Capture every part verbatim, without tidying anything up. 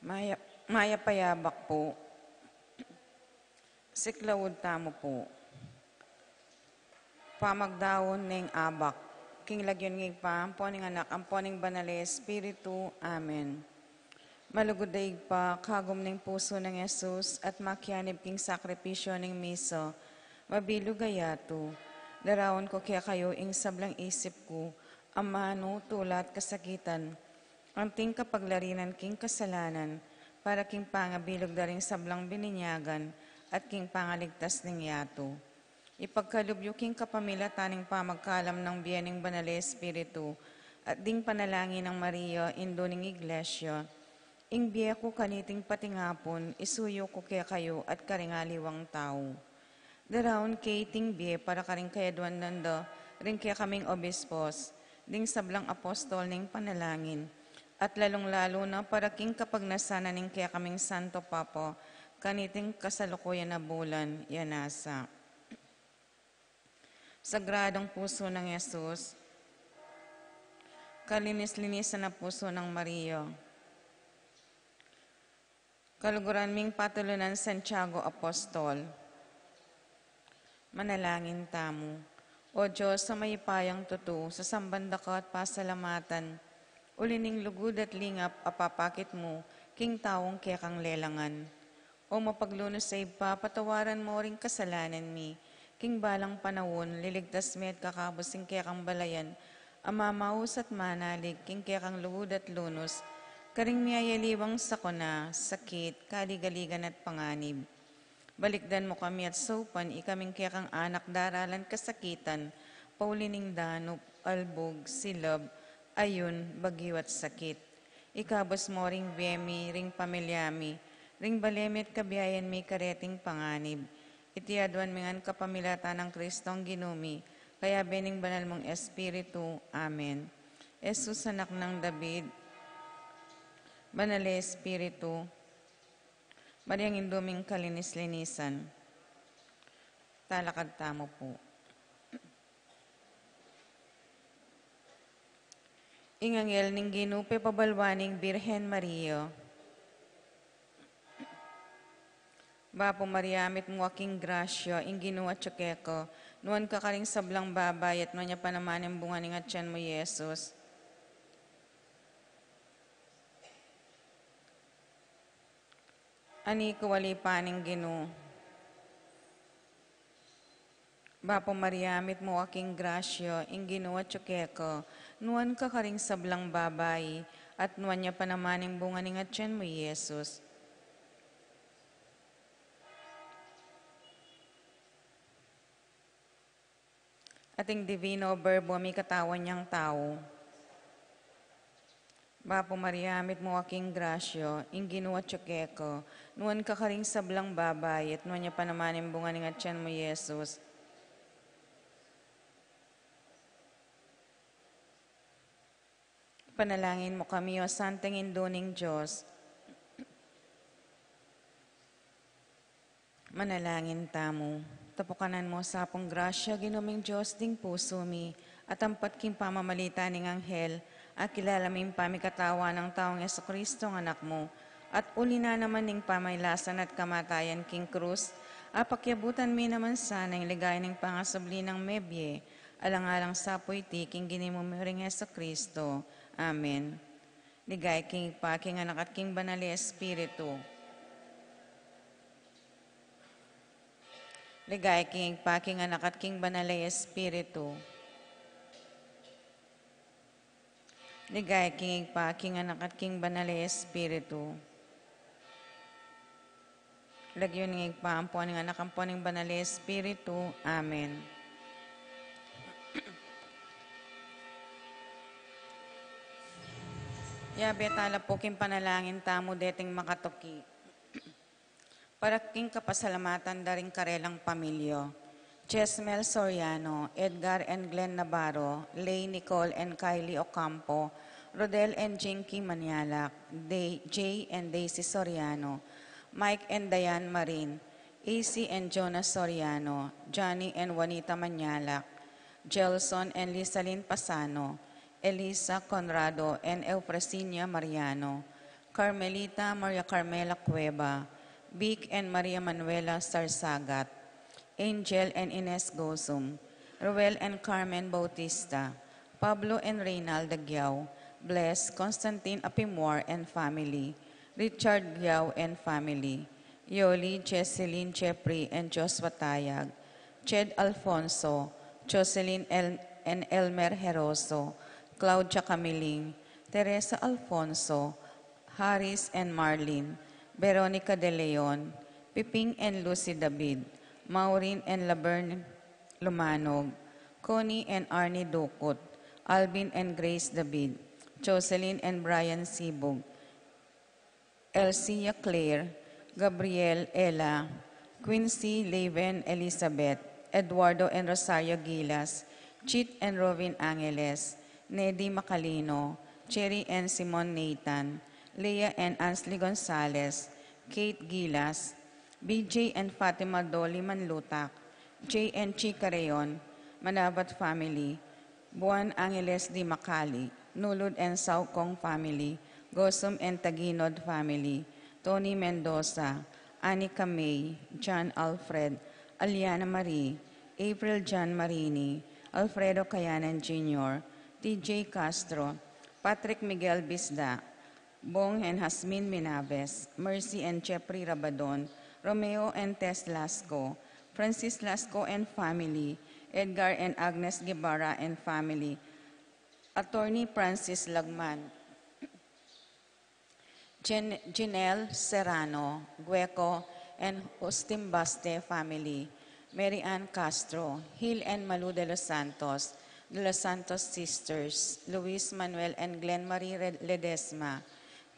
Maya, mayap a abak pu. Siklaud tamu pu. Pamagdaun ning abak. King lagyu ning Ibpa, ampo ning Anak, ampo ning Banal a Espiritu. Amen. Malugud a Ibpa, kagum ning pusu nang Jesus at makianib king sakripisyu ning misa, mabilug a yatu. Daraun ku kekayu ing sablang isip ku, amanu, tula at kasakitan, anting kapaglarinan king kasalanan, para king pangabilug da ring sablang bininyagan at king pangaligtas ning yatu. Ipagkalub yu king kapamilatan ning pamagkalam nang bie ning Banal a Espiritu at ding panalangin nang Maria, Indu ning Iglesia, ing bie ku kaniting patingapun, isuyu ku kekayu at karing aliwang tau. Daraun ke iting bie para karing kayaduan nanda ring kekaming obispos, ding sablang apostol ning panalangin, at lalung-lalu na para king kapagnasan na ning kekaming Santo Papa, kaniting kasalukuyan a bulan, ya nasa. Sagradong pusu nang Jesus, kalinis-linisan a pusu nang Maria, kaluguran ming patulunan Santiago Apostol, manalangin tamu. O Dios a mayupayang tutu, sasamban da ka at pasalamatan, uli ning lugud at lingap a papakit mu king taung kekang lelangan. O mapaglunus a Ibpa, patawaran mu ring kasalanan mi king balang panaun, liligtas mi at kakabus ing kekang balayan a mamaus at manalig king kekang lugud at lunus karing miyayaliwang sakuna, sakit, kaligaligan at panganib. Balikdan mu kami at saupan ikaming kekang anak daralan kasakitan, pauli ning danup, albug, silab, ayun, bagyu at sakit. Ikabus mu ring bie mi, ring pamilya mi, ring bale mi at kabiayan mi kareting panganib. Iti aduan mi ngan kapamilatan nang Kristong Ginu mi, kayabe ning Banal mung Espiritu. Amen. Jesus, Anak nang David, Banal a Espiritu, Mariang Indu ming kalinis-linisan, talakad tamu pu. Ing anghel ning Ginu pepabalwan ning Birhen Maria. Bapu Maria, mitmu ka king grasya, ing Ginu atyu keka, nuan ka karing sablang babai, at nuan ya pa naman ing bunga ning atian mu, Jesus. Ani ku ali pa ning Ginu. Bapu Maria, mitmu ka king grasya, ing Ginu atyu keka, nuan ka karing sablang babai, at nuan ya pa naman ing bunga ning atian mu, Jesus. At ing Divino Verbo mikatawan yang tau. Bapu Maria, mitmu ka king grasya, ing Ginu atyu keka, nuan ka karing sablang babai, at nuan ya pa naman ing bunga ning atian mu, Jesus. Panalangin mu kami, O Santang Indu ning Dios. Manalangin tamu. Tapukanan mu sa pung grasya, Ginu ming Dios, ding pusu mi, at ampat king pamamalitan ning anghel, akilala mi ing pamikatawan nang taung Jesucristo, ing Anak mu, at uli na naman ning pamailasan at kamatayan king krus, apakyabutan mi naman sana ing ligaya ning pangasubli nang mebie, alang-alang sa pu iti king Ginu mi ring Jesucristo. Amen. Ligaya king Ibpa, king Anak, at king Banal a Espiritu. Ligaya king Ibpa, king Anak, at king Banal a Espiritu. Ligaya king Ibpa, king Anak, at king Banal a Espiritu. Lagyu ning Ibpa, ampo ning Anak, ampo ning Banal a Espiritu. Amen. Yabe tala pu king panalangin tamu deting makatuki. Para king kapasalamatan da ring karelang pamilya. Chesmel Soriano, Edgar and Glenn Navarro, Lay, Nicole and Kylie Ocampo, Rodel and Jinky Manialak, Day-, Jay and Daisy Soriano, Mike and Diane Marin, A C and Jonas Soriano, Johnny and Juanita Manialak, Gelson and Lisalin Pasano, Elisa Conrado and Eufrasinia Mariano, Carmelita Maria Carmela Cueva, Vic and Maria Manuela Sarsagat, Angel and Ines Gozum, Ruel and Carmen Bautista, Pablo and Reynalda Giao, Bless, Constantine Apimwar and family, Richard Giao and family, Yoli, Jesselyn, Jeffrey and Joshua Tayag, Ched Alfonso, Jocelyn El- and Elmer Heroso, Claudia Camiling, Teresa Alfonso, Haris and Marlin, Veronica De Leon, Piping and Lucy David, Maureen and Laverne Lumanog, Connie and Arnie Ducut, Alvin and Grace David, Jocelyn and Brian Sibug, Elsia Claire, Gabriel Ella, Quincy Leven Elizabeth, Eduardo and Rosario Gilas, Chit and Rovin Angeles, Nedy Macalino, Cherry and Simon Nathan, Leah and Ansley Gonzalez, Kate Gilas, B J and Fatima Dolly Manlutak, Jay and Chica Reon, Manabat family, Buan Angeles de Macali, Nulud and Saucong family, Gosum and Taginod family, Tony Mendoza, Anika May, John Alfred, Aliana Marie, April John Marini, Alfredo Kayanan Junior, T J Castro, Patrick Miguel Bisda, Bong and Hasmin Minaves, Mercy and Jeffrey Rabadon, Romeo and Tess Lasco, Francis Lasco and family, Edgar and Agnes Guevara and family, Attorney Francis Lagman, Jen- Janelle Serrano, Gueco and Justin Baste family, Mary Ann Castro, Hill and Malu de los Santos, de los Santos sisters, Luis Manuel and Glenn Marie Re- Ledesma,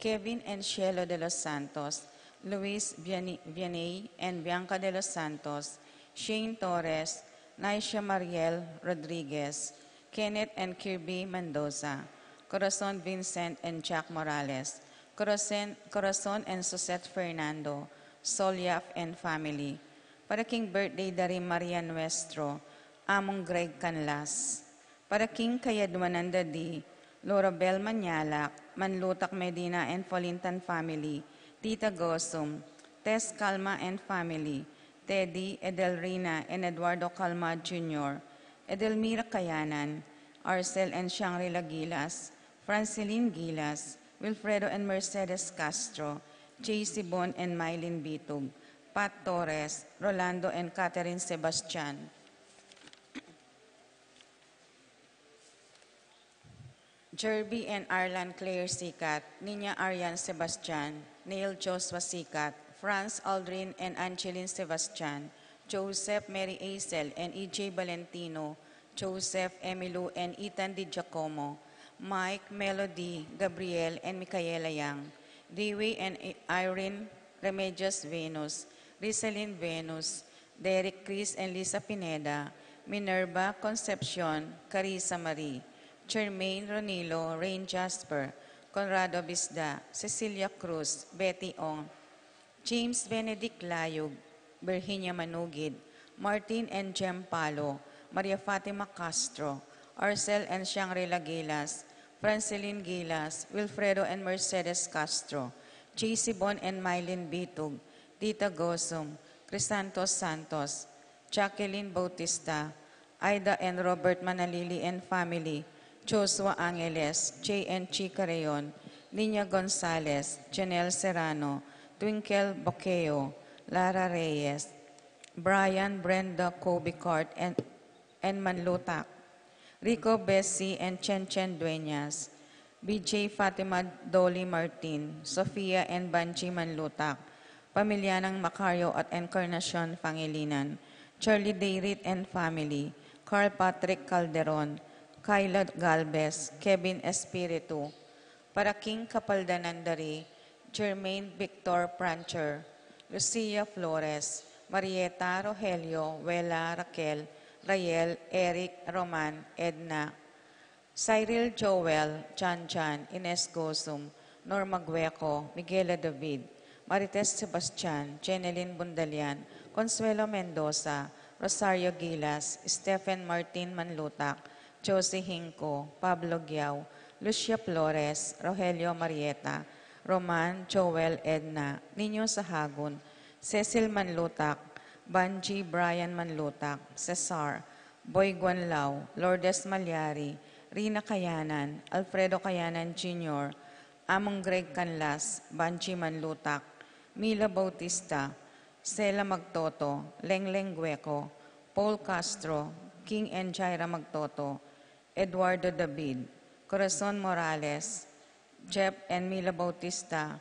Kevin and Shelo de los Santos, Luis Vianney and Bianca de los Santos, Shane Torres, Naisha Mariel Rodriguez, Kenneth and Kirby Mendoza, Corazon Vincent and Jack Morales, Corazon, Corazon and Suzette Fernando, Soliaf and family. Para king birthday da ri Maria Nuestro, Among Greg Canlas. Para king kayadwanan da di Lorabel Manyalak, Manlutak Medina and Folintan family, Tita Gosum, Tess Calma and family, Teddy, Edelrina and Eduardo Calma Junior, Edelmira Kayanan, Arcel and Shangri-La Gilas, Franceline Gilas, Wilfredo and Mercedes Castro, Jay Sibon and Mylene Bitug, Pat Torres, Rolando and Catherine Sebastian, Jerby and Arlan Claire Sikat, Nina Arian Sebastian, Neil Joshua Sikat, Franz Aldrin and Angeline Sebastian, Joseph Mary Aisel and E J Valentino, Joseph Emilu and Ethan Di Giacomo, Mike, Melody, Gabriel and Micaela Yang, Dewey and I- Irene Remedios Venus, Rizalin Venus, Derek Chris and Lisa Pineda, Minerva Concepcion, Carissa Marie, Jermaine Ronilo, Rain Jasper, Conrado Bisda, Cecilia Cruz, Betty Ong, James Benedict Layug, Virginia Manugid, Martin and Jem Palo, Maria Fatima Castro, Arcel and Shangri-La Gilas, Franceline Gilas, Wilfredo and Mercedes Castro, J C Bon and Mylene Bitug, Tita Gosum, Crisantos Santos, Jacqueline Bautista, Aida and Robert Manalili and family, Joshua Angeles, Jay and Chica Reon, Nina Gonzalez, Janelle Serrano, Twinkle Boqueo, Lara Reyes, Brian, Brenda, Kobe Cart, and, and Manlutak, Rico, Bessie, and Chen Chen Dueñas, B J, Fatima, Dolly Martin, Sofia, and Banji Manlutak, pamilya nang Macario at Encarnacion Pangilinan, Charlie Dayrit and family, Carl Patrick Calderon, Kyla Galvez, Kevin Espiritu, para king kapaldanan da ri Jermaine Victor Prancher, Lucia Flores, Marieta Rogelio, Wela Raquel, Rael, Eric, Roman, Edna, Cyril Joel, Jan Jan, Ines Gosum, Norma Gueco, Miguela David, Marites Sebastian, Jenelyn Bundalian, Consuelo Mendoza, Rosario Gilas, Stephen Martin Manlutak, Josie Hinco, Pablo Guiao, Lucia Flores, Rogelio Marieta, Roman Joel Edna, Nino Sahagun, Cecil Manlutak, Banji Brian Manlutak, Cesar, Boy Guanlao, Lourdes Malyari, Rina Kayanan, Alfredo Kayanan Junior, Among Greg Canlas, Banji Manlutak, Mila Bautista, Sela Magtoto, Lengleng Gueco, Paul Castro, King and Jaira Magtoto, Eduardo David, Corazon Morales, Jep and Mila Bautista,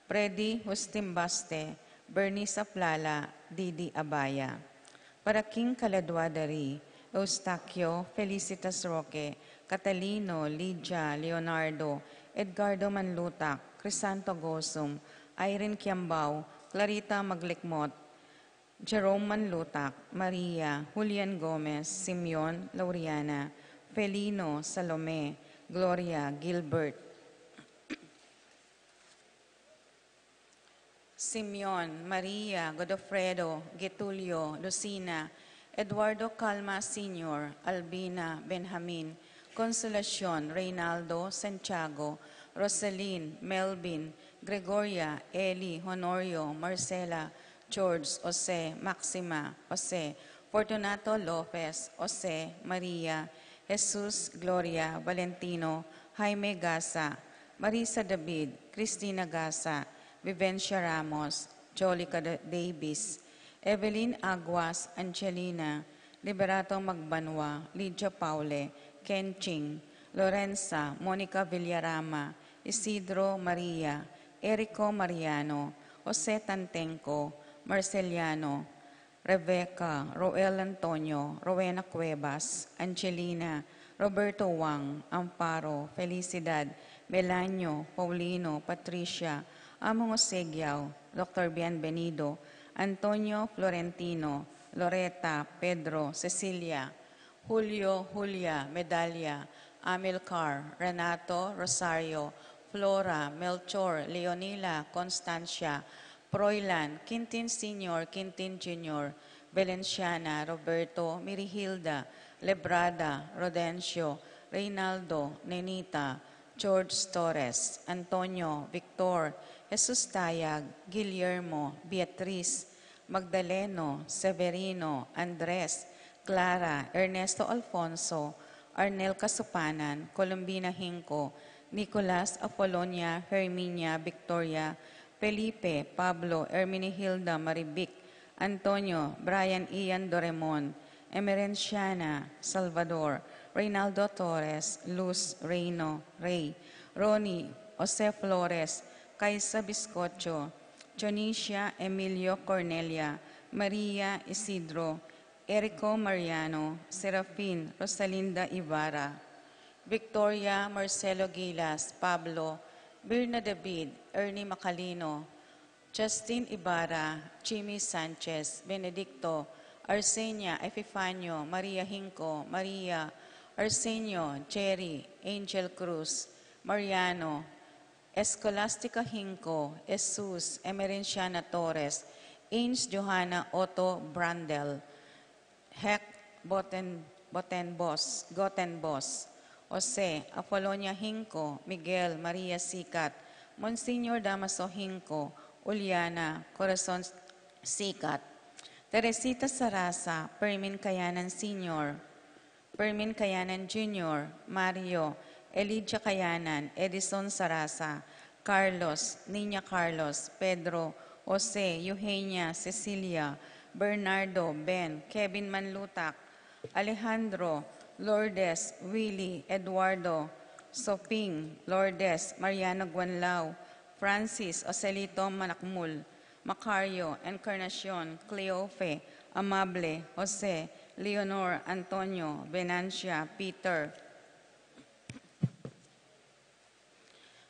Freddy Justin Baste, Bernice Aplala, Didi Abaya. Para king kaladua da ri, Eustaquio, Felicitas Roque, Catalino, Lydia, Leonardo, Edgardo Manlutak, Crisanto Gosum, Irene Kiambao, Clarita Maglikmot, Jerome Manlutak, Maria, Julian Gomez, Simeon, Lauriana, Felino, Salome, Gloria, Gilbert, Simeon, Maria, Godofredo, Getulio, Lucina, Eduardo Calma Senior, Albina, Benjamin, Consolacion, Reynaldo, Santiago, Rosalyn, Melvin, Gregoria, Eli, Honorio, Marcela, George, Jose, Maxima, Jose, Fortunato Lopez, Jose, Maria, Jesus, Gloria, Valentino, Jaime Gasa, Marisa David, Cristina Gasa, Vivencia Ramos, Jolica Da-, Davis, Evelyn Aguas, Angelina, Liberato Magbanua, Lydia Paule, Ken Ching, Lorenza, Monica Villarama, Isidro Maria, Erico Mariano, Jose Tantenco, Marceliano, Rebecca, Roel Antonio, Rowena Cuevas, Angelina, Roberto Wang, Amparo, Felicidad, Melanio, Paulino, Patricia, Among Osegiao, Doctor Bienvenido, Antonio, Florentino, Loreta, Pedro, Cecilia, Julio, Julia, Medalia, Amilcar, Renato, Rosario, Flora, Melchor, Leonila, Constancia, Proylan, Quintin Senior, Quintin Junior, Valenciana, Roberto, Mirihilda, Lebrada, Rodencio, Reynaldo, Nenita, George Torres, Antonio, Victor, Jesus Tayag, Guillermo, Beatriz, Magdaleno, Severino, Andres, Clara, Ernesto Alfonso, Arnel Casupanan, Colombina Hinco, Nicolas, Apolonia, Herminia, Victoria, Felipe, Pablo, Herminihilda, Marivic, Antonio, Brian, Ian, Doremon, Emerenciana, Salvador, Reynaldo Torres, Luz, Reino, Rey, Ronnie, Jose Flores, Kaisa Biscocho, Jonicia, Emilio, Cornelia, Maria, Isidro, Erico, Mariano, Serafin, Rosalinda, Ibarra, Victoria, Marcelo Gilas, Pablo, Birna David, Ernie Macalino, Justin Ibarra, Jimmy Sanchez, Benedicto, Arsenia, Epifanio, Maria Hinco, Maria, Arsenio, Jerry, Angel Cruz, Mariano, Escolastica Hinco, Jesus, Emerenciana Torres, Ains Johanna, Otto Brandel, Hek Boten-, Botenbos, Gotenbos, Jose, Apolonia Hinco, Miguel, Maria Sikat, Monsignor Damaso Hinco, Uliana, Corazon Sikat, Teresita Sarasa, Fermin Kayanan Senior, Fermin Kayanan Junior, Mario, Elijah Kayanan, Edison Sarasa, Carlos, Niña Carlos, Pedro, Jose, Eugenia, Cecilia, Bernardo, Ben, Kevin Manlutak, Alejandro, Lourdes, Willy, Eduardo, Soping, Lourdes, Mariana Guanlao, Francis, Joselito Manakmul, Macario, Encarnacion, Cleofe, Amable, Jose, Leonor, Antonio, Venancia, Peter,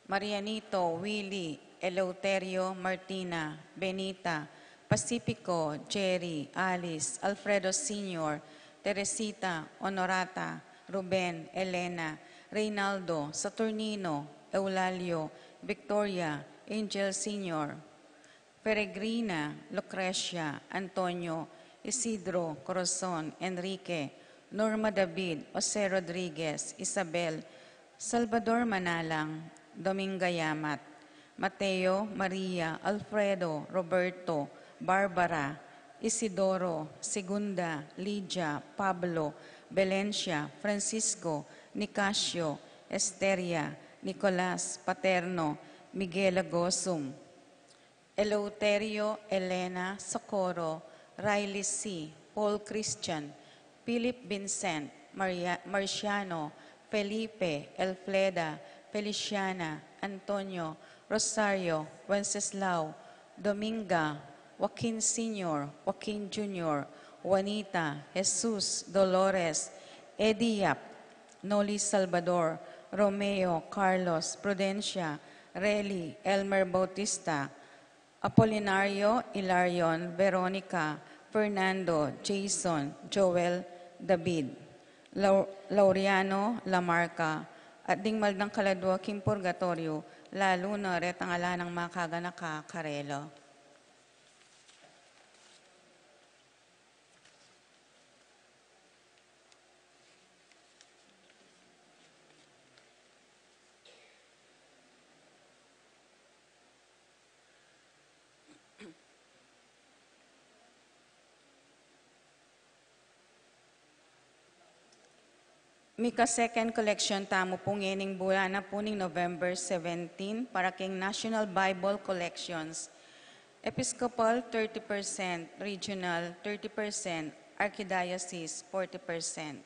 Marianito, Willy, Eleuterio, Martina, Benita, Pacifico, Jerry, Alice, Alfredo Senior, Teresita, Honorata, Ruben, Elena, Reynaldo, Saturnino, Eulalio, Victoria, Angel Senior, Peregrina, Lucrecia, Antonio, Isidro, Corazon, Enrique, Norma David, Jose Rodriguez, Isabel, Salvador Manalang, Dominga Yamat, Mateo, Maria, Alfredo, Roberto, Barbara, Isidoro, Segunda, Lydia, Pablo, Belencia, Francisco, Nicasio, Esteria, Nicolas, Paterno, Miguel Agosum, Eleuterio, Elena, Socorro, Riley C., Paul Christian, Philip Vincent, Maria-, Marciano, Felipe, Elfleda, Feliciana, Antonio, Rosario, Wenceslao, Dominga, Joaquin Senior, Joaquin Junior, Juanita, Jesus, Dolores, Eddie Yap, Noli Salvador, Romeo, Carlos, Prudencia, Reli, Elmer Bautista, Apolinario, Ilarion, Veronica, Fernando, Jason, Joel, David, Lau-, Laureano, Lamarca, at ding maldang kaladua king purgatoryo, lalu na retang ala nang makaganaka karela. Mika second collection tamu pu ngening bulan na pu ning November seventeen para king National Bible Collections. Episcopal, thirty percent, Regional, thirty percent, Archdiocese, forty percent.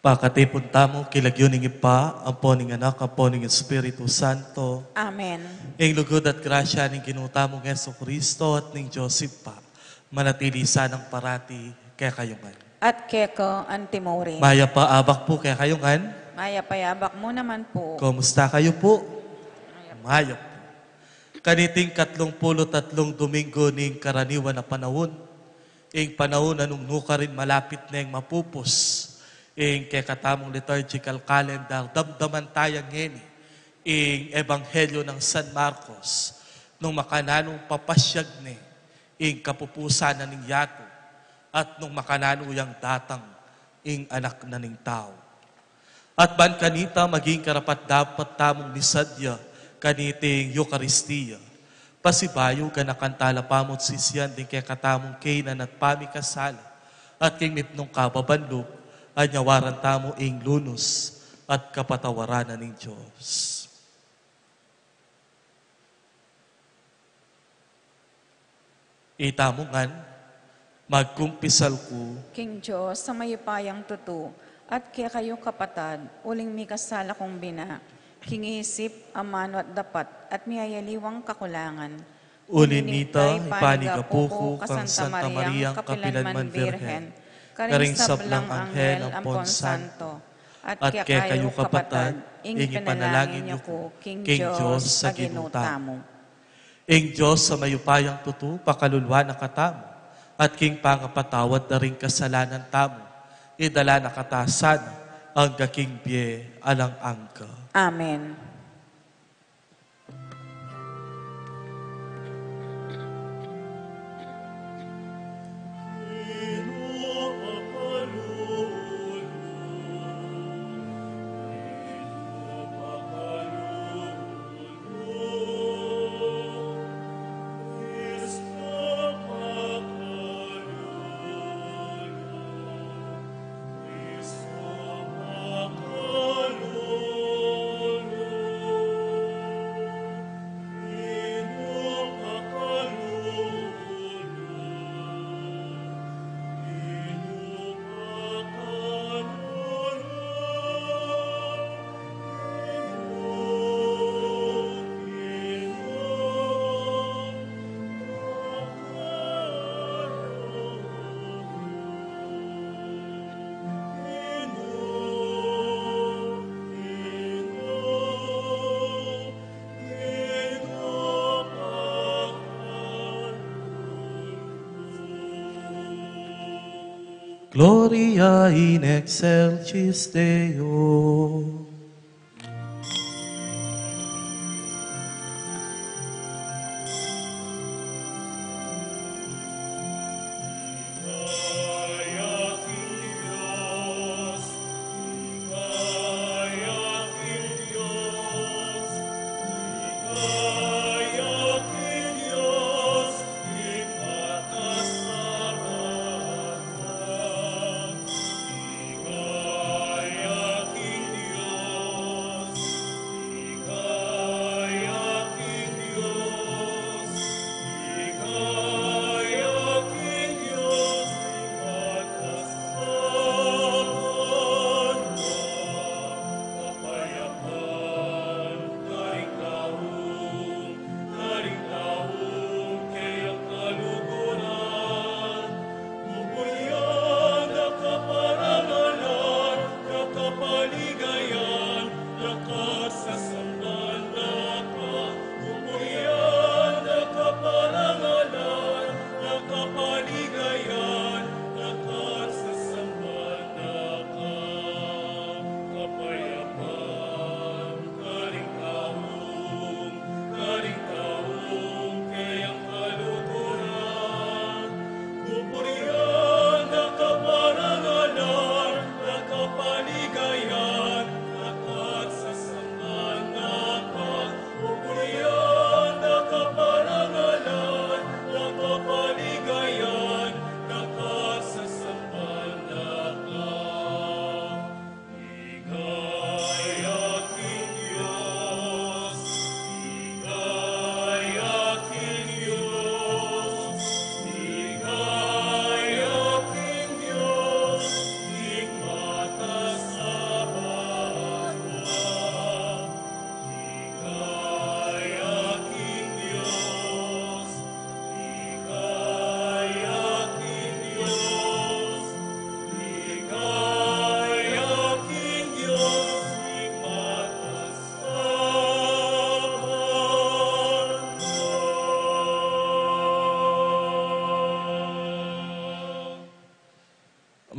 Pakatipun tamu king lagyu ning Ibpa, ampo ning Anak, ampo ning Espiritu Santo. Amen. Ing lugud at grasya ning Ginu tamung Jesucristo at ning Dios Ibpa, manatili sanang parati kekayu ngan. At keka antimurin. Mayap a abak pu kekayu ngan. Mayap a abak mu naman pu. Kumusta kayu pu? Mayap pu. Kaniting katlung pulu't atlung Domingo ning karaniwan a panaun, ing panaun a nung nukarin malapit neng mapupus ing kekatamung liturgical calendar, damdaman taya ngeni ing Ebanghelyo nang San Marcos, nung makananu papasyag ne ing kapupusan na ning yatu, at nung makananu yang datang ing Anak na ning Tau. At ban kanita maging karapat-dapat tamung misadya kaniting Eukaristia, pasibayu ganakan tala pamu't sisian ding kekatamung kainan at pamikasala, at king mipnung kababan lub, anyawaran tamu ing lunus at kapatawaran na ning Dios. Itamu ngan, magkumpisal ku king Dios a mayupayang tutu, at kekayu kapatad, uling mikasala kung bina, king isip, amanu at dapat, at miyayaliwang kakulangan. Uli nita, ipanigapu ku kang Santa Mariang kapilan man Birhen, karing sablang anghel ampon santo, at kekayu kapatad, ing ipanalangin yu ku king Dios a Ginu tamu. Ing Dios a mayupayang tutu, pakalulwan na katamu, at king pangapatawad da ring kasalanan tamu, idala na kata sana angga king bie alang angga. Amen. Gloria in excelsis Deo.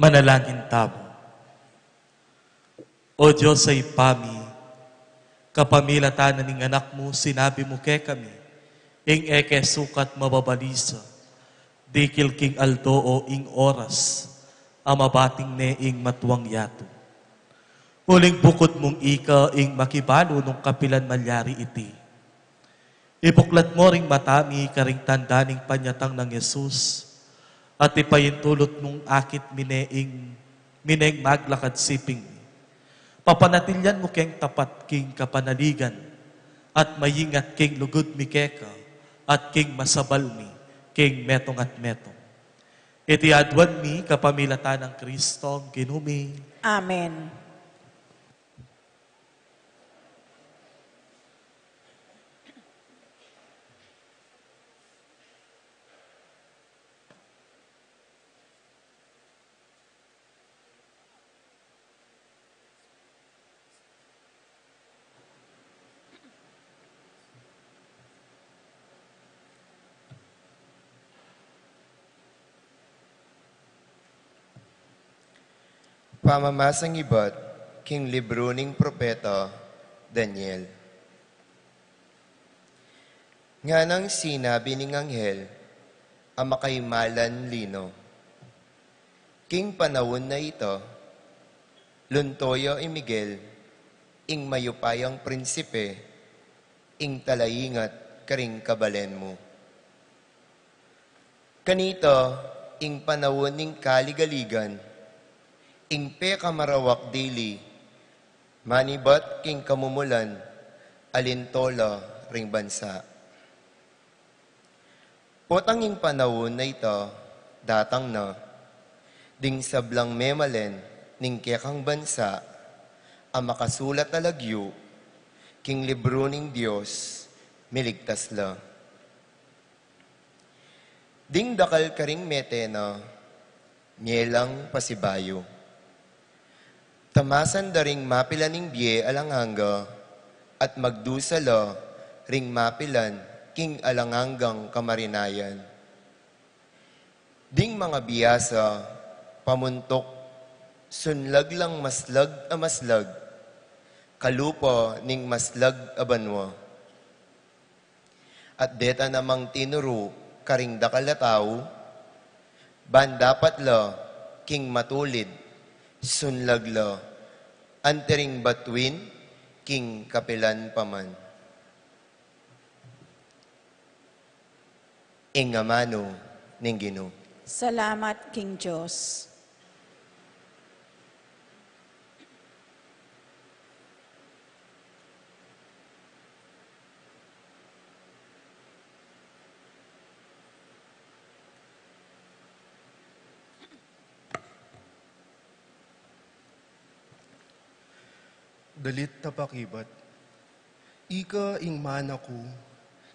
Manalangin tamu. O Dios a Ibpa mi, kapamilatan na ning Anak mu, sinabi mu kekami, ing e ke sukat mababalisa, dikil king aldo o ing oras, a mabating ne ing matuang yatu. Uling bukud mung ika ing makibalu nung kapilan malyari iti. Ibuklat mo ring mata mi karing tanda ning panyatang nang Jesus, at ipaintulut mung akit mi ne ing, mi neng maglakad siping mi. Papanatilyan mu keng tapat king kapanaligan, at maingat king lugud mi keka, at king masabal mi king metung at metung. Iti aduan mi kapamilatan nang Kristong Ginu mi. Amen. Pamamasang ibat king libru ning propeta Daniel. Nganang sinabi ning anghel a makaimalan lino, king panaun a ita, lunto ya i Miguel, ing mayupayang prinsipe, ing talaingat karing kabalen mu. Kanita, ing panaun ning kaligaligan, ing pekamarawak dili, manibat king kamumulan, alinto la ring bansa. Potang ing panaun a ita, datang na, ding sablang memalen ning kekang bansa, a makasulat a lagyu king libru ning Dios, miligtas la. Ding dakal karing mete na, mie lang pasibayu. Tamasan da ring mapilan ning bie alang angga, at magdusa la ring mapilan king alang anggang kamarinayan. Ding mangabiasa, pamuntuk, sunlag lang maslag a maslag, kalupa ning maslag a banua. At deta namang tinuru karing dakal a tau, ban dapat la king matulid, sunlag la, anti ring batuin king kapilan pa man. Ing amanu ning Ginu. Salamat king Dios. Dalit tapakibat. Ika ing mana ku,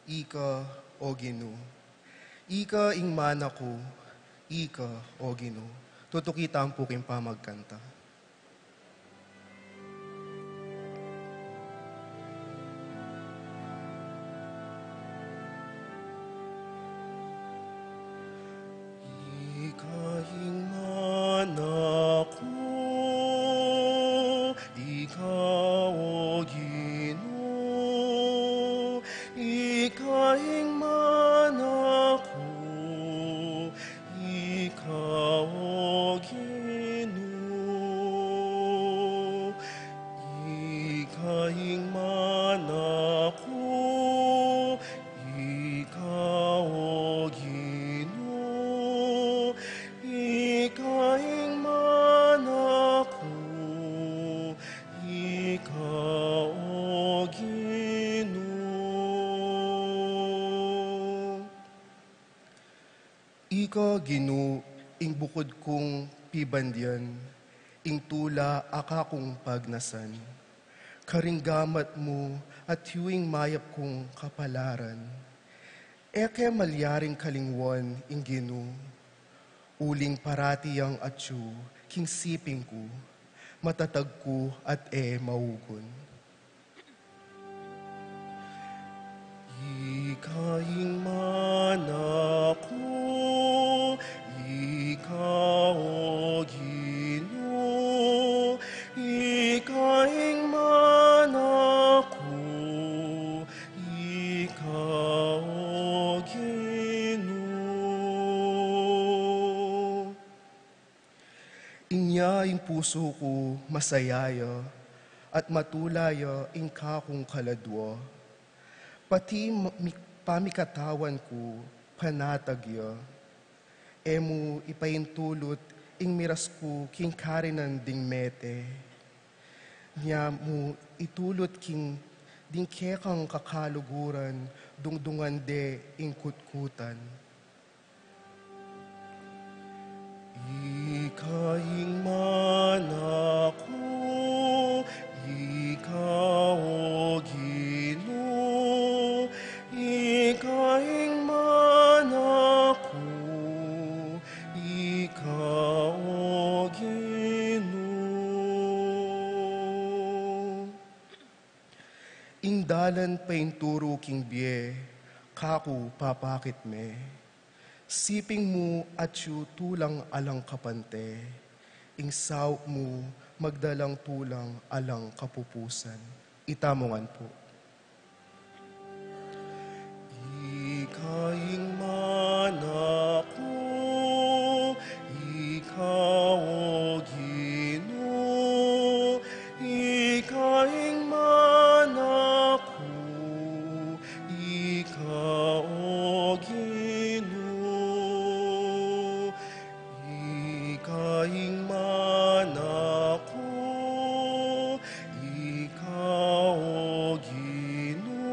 ika, O Ginu. Ika ing mana ku, ika, O Ginu. Tutuki tamu pu king pamagkanta. Ika ing mana ku, ika, O Ginu, ika ing mana ku, ika, O Ginu, ika ing mana ku, ika, O Ginu, ika ing mana ku, ika, O Ginu. Ika, Ginu, ing bukud kung pibandian, ing tula a kakung pagnasan. Karing gamat mu at yu ing mayap kung kapalaran. E ke malyaring kalingwan ing Ginu, uling parati yang atyu king siping ku, matatag ku at e maugun. Ika ing mana ku, ika, O Ginu. pusu ku masaya ya, at matula ya ing kakung kaladua. Pati ma-, mi-, pamikatawan ku, panatag ya. E mu ipaintulut ing miras ku king karinan ding mete. Nia mu itulut king ding kekang kakaluguran, dungdungan de ing kutkutan. Ika ing mana ku, ika, o Ginu, ika ing mana ku, ika, o Ginu. Ing dalan painturu king bie, kaku papakit me. Siping mu atyu tulang alang kapante, ing saup mu magdalang tulang alang kapupusan. Itamu ngan pu. Ika ing mana ku, ika, o Ginu, ika ing mana ku, ika, o Ginu, ika ing mana ku, ika, o Ginu,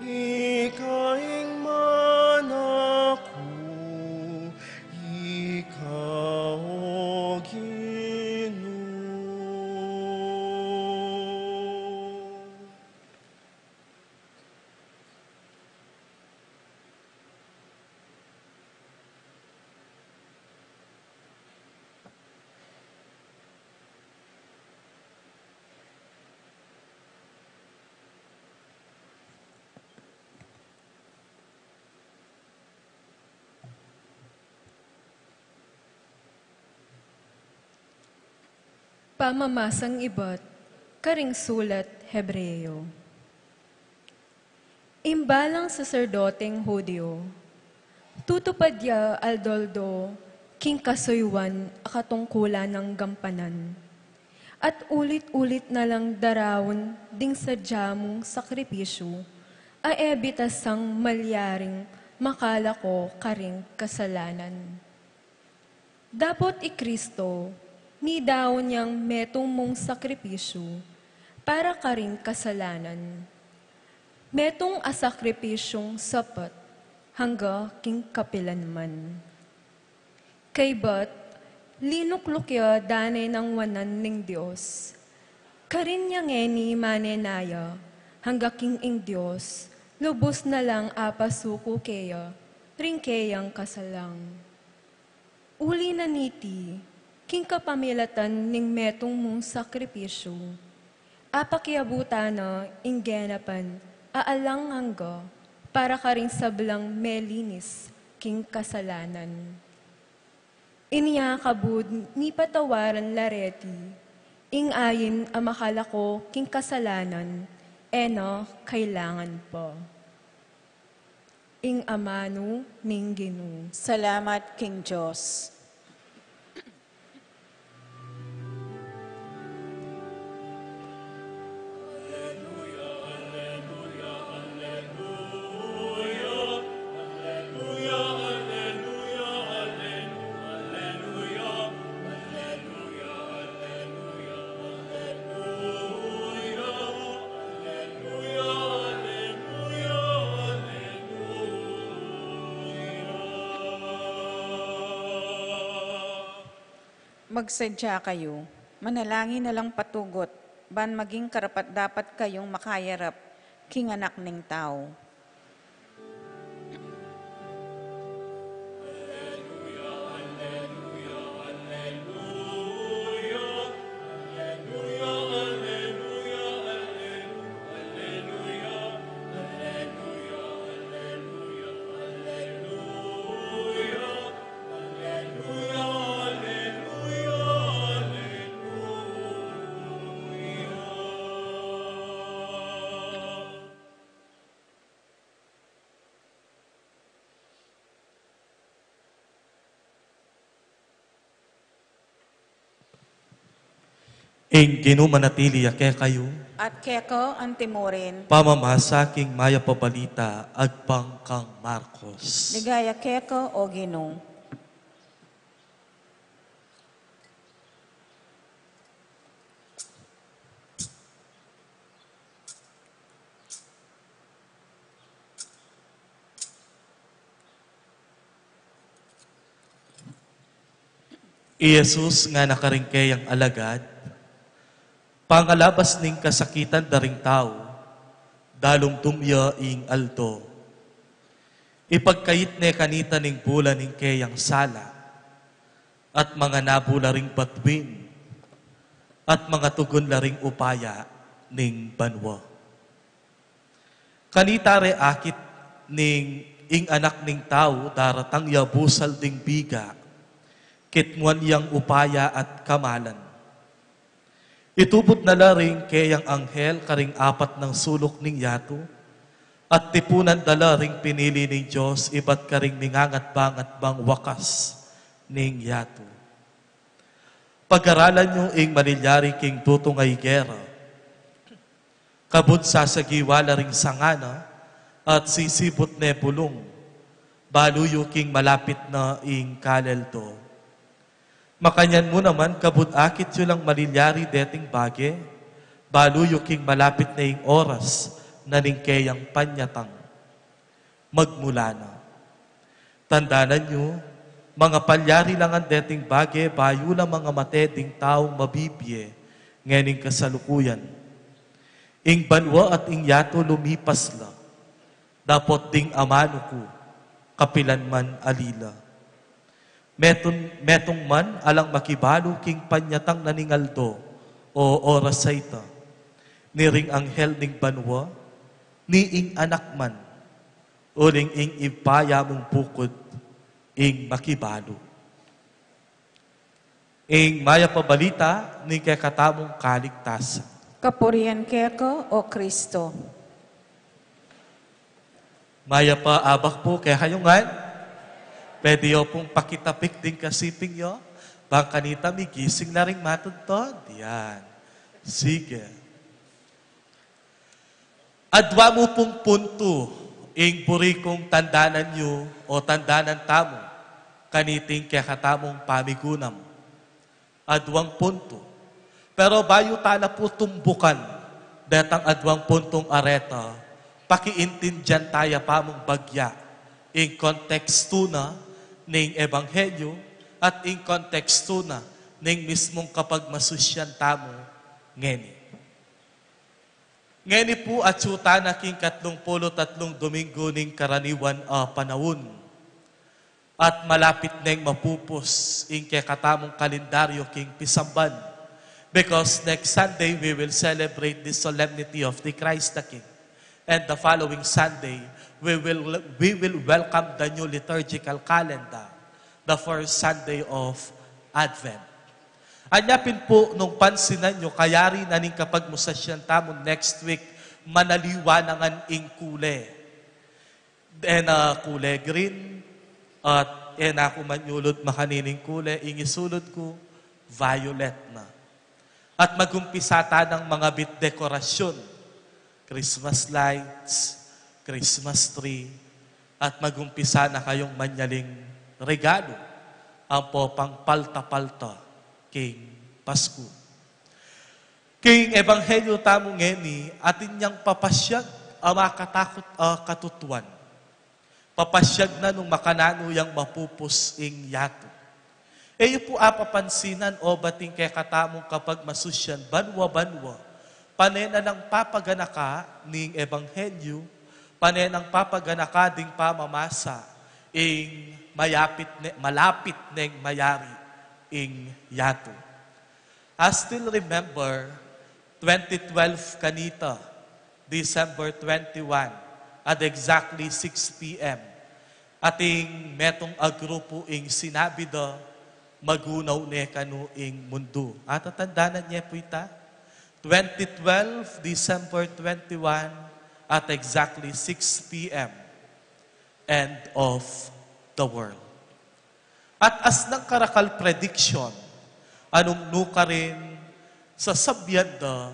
ika ing mana ku, ika, o Ginu. Pamamasang ibat karing sulat Hebreo. Ing balang saserdoteng Hudio, tutupad ya aldo-aldo king kasuyuan a katungkulan nang gampanan, at ulit-ulit na lang daraun ding sadya mung sakripisyu a e bitasang malyaring makalako karing kasalanan. Dapot i Kristo, nidaun yang metung mung sakripisyu para karing kasalanan. Metung a sakripisyung sapat angga king kapilanman. Kaybat, linukluk ya dane nang wanan ning Dios. Karin ya ngeni manenaya, angga king ing Dios lubus na lang apasuku keya ring keyang kasalang. Uli na niti, king kapamilatan ning metung mung sakripisyu, apakiabutan na ing genapan a alang angga para karing sablang melinis king kasalanan. Inya kabud nipatawaran la reti ing ain a makalako king kasalanan, e na kailangan pa. Ing amanu ning Ginu. Salamat king Dios. Magsadya kayu, manalangin na lang patugut, ban maging karapat-dapat kayung makayarap king Anak ning Tau. Ing Ginu manatili ya kekayu. At keka antimurin. Pamamasa king Mayap a Balita agpang kang Marcos. Ligaya keka, o Ginu. I Jesus ngana karing keyang alagad, pangalabas ning kasakitan da ring tau, dalumdum ya ing aldo. Ipagkait ne kanita ning bula ning keyang sala, at manganabu la ring batuin, at mangatugun la ring upaya ning banua. Kanita re akit ning ing Anak ning Tau daratang ya busal ding biga, kitmuan yang upaya at kamalan. Itubud na la ring keyang anghel karing apat nang suluk ning yatu, at tipunan da la ring pinili ning Dios ibat karing mingangatbang at bang wakas ning yatu. Pagaralan yu ing malilyari king tutung a igera. Kabud sasagiwa la ring sanga na, at sisibut ne bulung, balu yu king malapit na ing kaleldo. Makanyan mu naman, kabud akit yu lang malilyari deting bage, balu yu king malapit na ing oras na ning keyang panyatang. Magmula na. Tandanan yu, mangapalyari la ngan deting bage, bayu la mangamate ding taung mabibie ngening kasalukuyan. Ing banua at ing yatu lumipas la, dapot ding amanu ku, kapilan man ali la. Metung, metung man alang makibalu king panyatang na ning aldo o oras a ita, ni ring anghel ning banua, ni ing anak man, uling ing Ibpa ya mung bukud ing makibalu. Ing Mayap a Balita ning kekatamung kaligtasan. Kapurian keka, O Kristo. Mayap a abak pu kekayu ngan. Pwede yu pung pakitapik ding kasiping yu, bang kanita migising la ring matudtud. Yan. Sige. Adwa mu pung puntu ing buri kung tandanan yu o tandanan tamu kaniting kekatamung pamigunam. Adwang puntu. Pero bayu ta na pu tumbukan detang adwang puntung areta, pakiintindian taya pa mung bagya ing kontekstu na ning ebanghelyu at ing kontekstu na ning mismung kapagmasusyan tamu ngeni. Ngeni pu atsu ta na king katlung pulu't atlung Domingo ning karaniwan a panaun. At malapit neng mapupus ing kekatamung kalendaryo king pisamban. Because next Sunday, we will celebrate the solemnity of the Christ the King. And the following Sunday, we will, we will welcome the new liturgical calendar, the first Sunday of Advent. Anya pin pu nung pansinan yu, kayari na ning kapagmasusyan tamu next week, manaliwa na ngan ing kule. E na kule green, at e na ku man nyulud makanining kule, ing isulud ku, violet na. At magumpisa ta nang mangabit dekorasyon, Christmas lights, Christmas tree, at magumpisa na kayung manyaling regalo, ampo pang palta-palta king Pasku. King ebanghelyu tamu ngeni, atin yang papasyag a makatakut a katutuan. Papasyag na nung makananu yang mapupus ing yatu. E yu pu apapansinan o bating kekatamung kapagmasusyan banua-banua, pane na nang papaganaka ning ebanghelyu, pane nang papaganaka ding pamamasa ing mayapit ne, malapit neng mayari ing yatu. I still remember twenty twelve kanita, December twenty-one, at exactly six P M, ating metung a grupu ing sinabi da, "Magunaw ne kanu ing mundu." Atatandanan ye pu ita? Twenty twelve, December twenty-one, at exactly six P M, end of the world. At asnang karakal prediction, anung nukarin Sasabian da,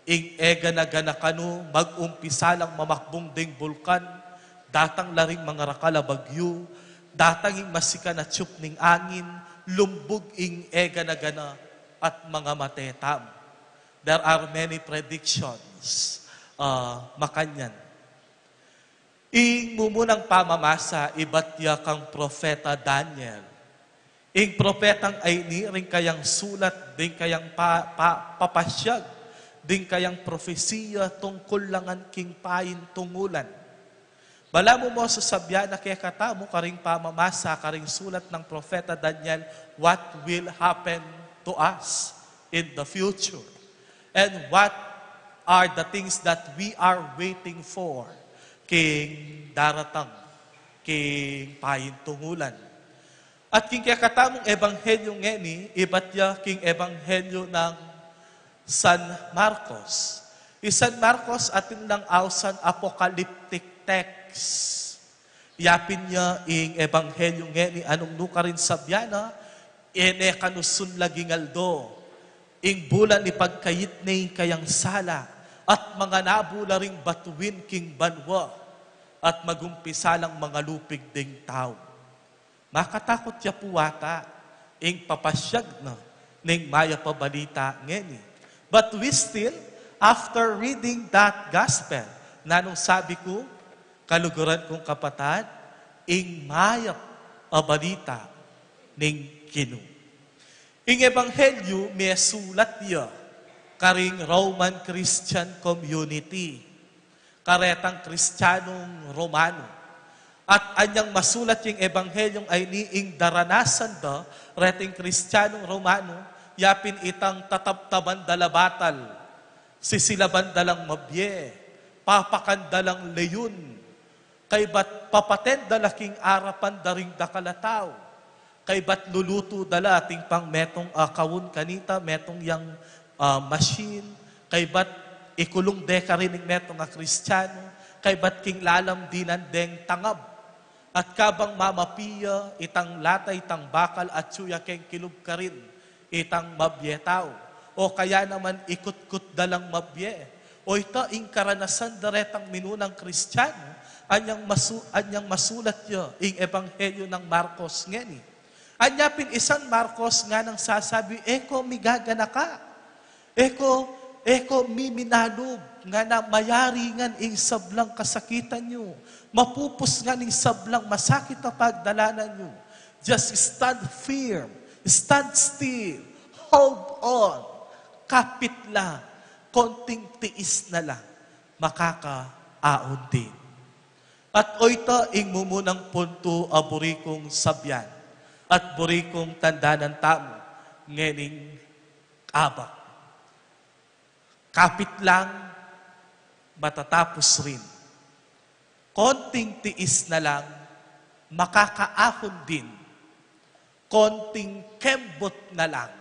ing e gana-gana kanu, mag-umpisa lang mamakbung ding bulkan, datang la ring mangarakal a bagyu, datang ing masikan a tiyup ning angin, lumbug ing e gana-gana, at mangamate tamu. There are many predictions, ah, makanyan. Ing mumunang pamamasa, ibat ya kang Propeta Daniel. Ing propetang ayni, ring kayang sulat, ding kayang pa-, pa-, papasyag, ding kayang propesiya tungkul la ngan king paintungulan. Balamu mu sasabian na kekatamu karing pamamasa karing sulat nang Propeta Daniel, what will happen to us in the future? And what are the things that we are waiting for king daratang, king paintungulan? At king kekatamung ebanghelyu ngeni, ibat ya king ebanghelyu nang San Marcos. I San Marcos atin lang ausan apocalyptic text. Yapin ya ing ebanghelyu ngeni, anung nukarin sabian na, e ne kanusun la ginaldo ing bulan ipagkayit ne ing kayang sala, at manganabu la ring batuin king banua, at magumpisa lang mangalupig ding tau. Makatakut ya pu ata ing papasyag na ning mayap a balita ngeni. But we still, after reading that gospel, nanung sabi ku, kaluguran kung kapatad, ing mayap a balita ning Ginu. Ing ebanghelyu mesulat ya karing Roman Christian community, karetang Kristiyanung Romano. At anyang masulat yang ebanghelyung ayni, ing daranasan da reting Kristiyanung Romano, yapin itang tatabtaban da la batal, sisilaban da lang mabie, papakan da lang leyun, kaybat papaten da la king arapan da ring dakal a tau, kaybat lulutu da la atin pang metung a kaun kanita, metung yang, ah, machine, kaybat ikulung de karin ing metung a Kristiyanu, kaybat king lalam dinan deng tangab. At kabang mamapi ya, itang lata, itang bakal, atyu ya keng kilub karin itang mabie tau. O kaya naman ikutkut da lang mabie. O ita ing karanasan da retang minunang Kristiyanu, anyang masu-, anyang masulat ya ing ebanghelyu nang Marcos ngeni. Anya pin i San Marcos nganang sasabi, e ko migaganaka. E ko, e ko miminalub, ngana, mayari ngan ing sablang kasakitan yu. Mapupus ngan ing sablang masakit a pagdalanan yu. Just stand firm, stand still, hold on. Kapit lang, konting tiis na lang, makakaaun din. At o ita ing mumunang puntu a buri kung sabian, at buri kung tandanan tamu ngening abak. Kapit lang, matatapus rin. Konting tiis na lang, makakaahon din. Konting kembot na lang,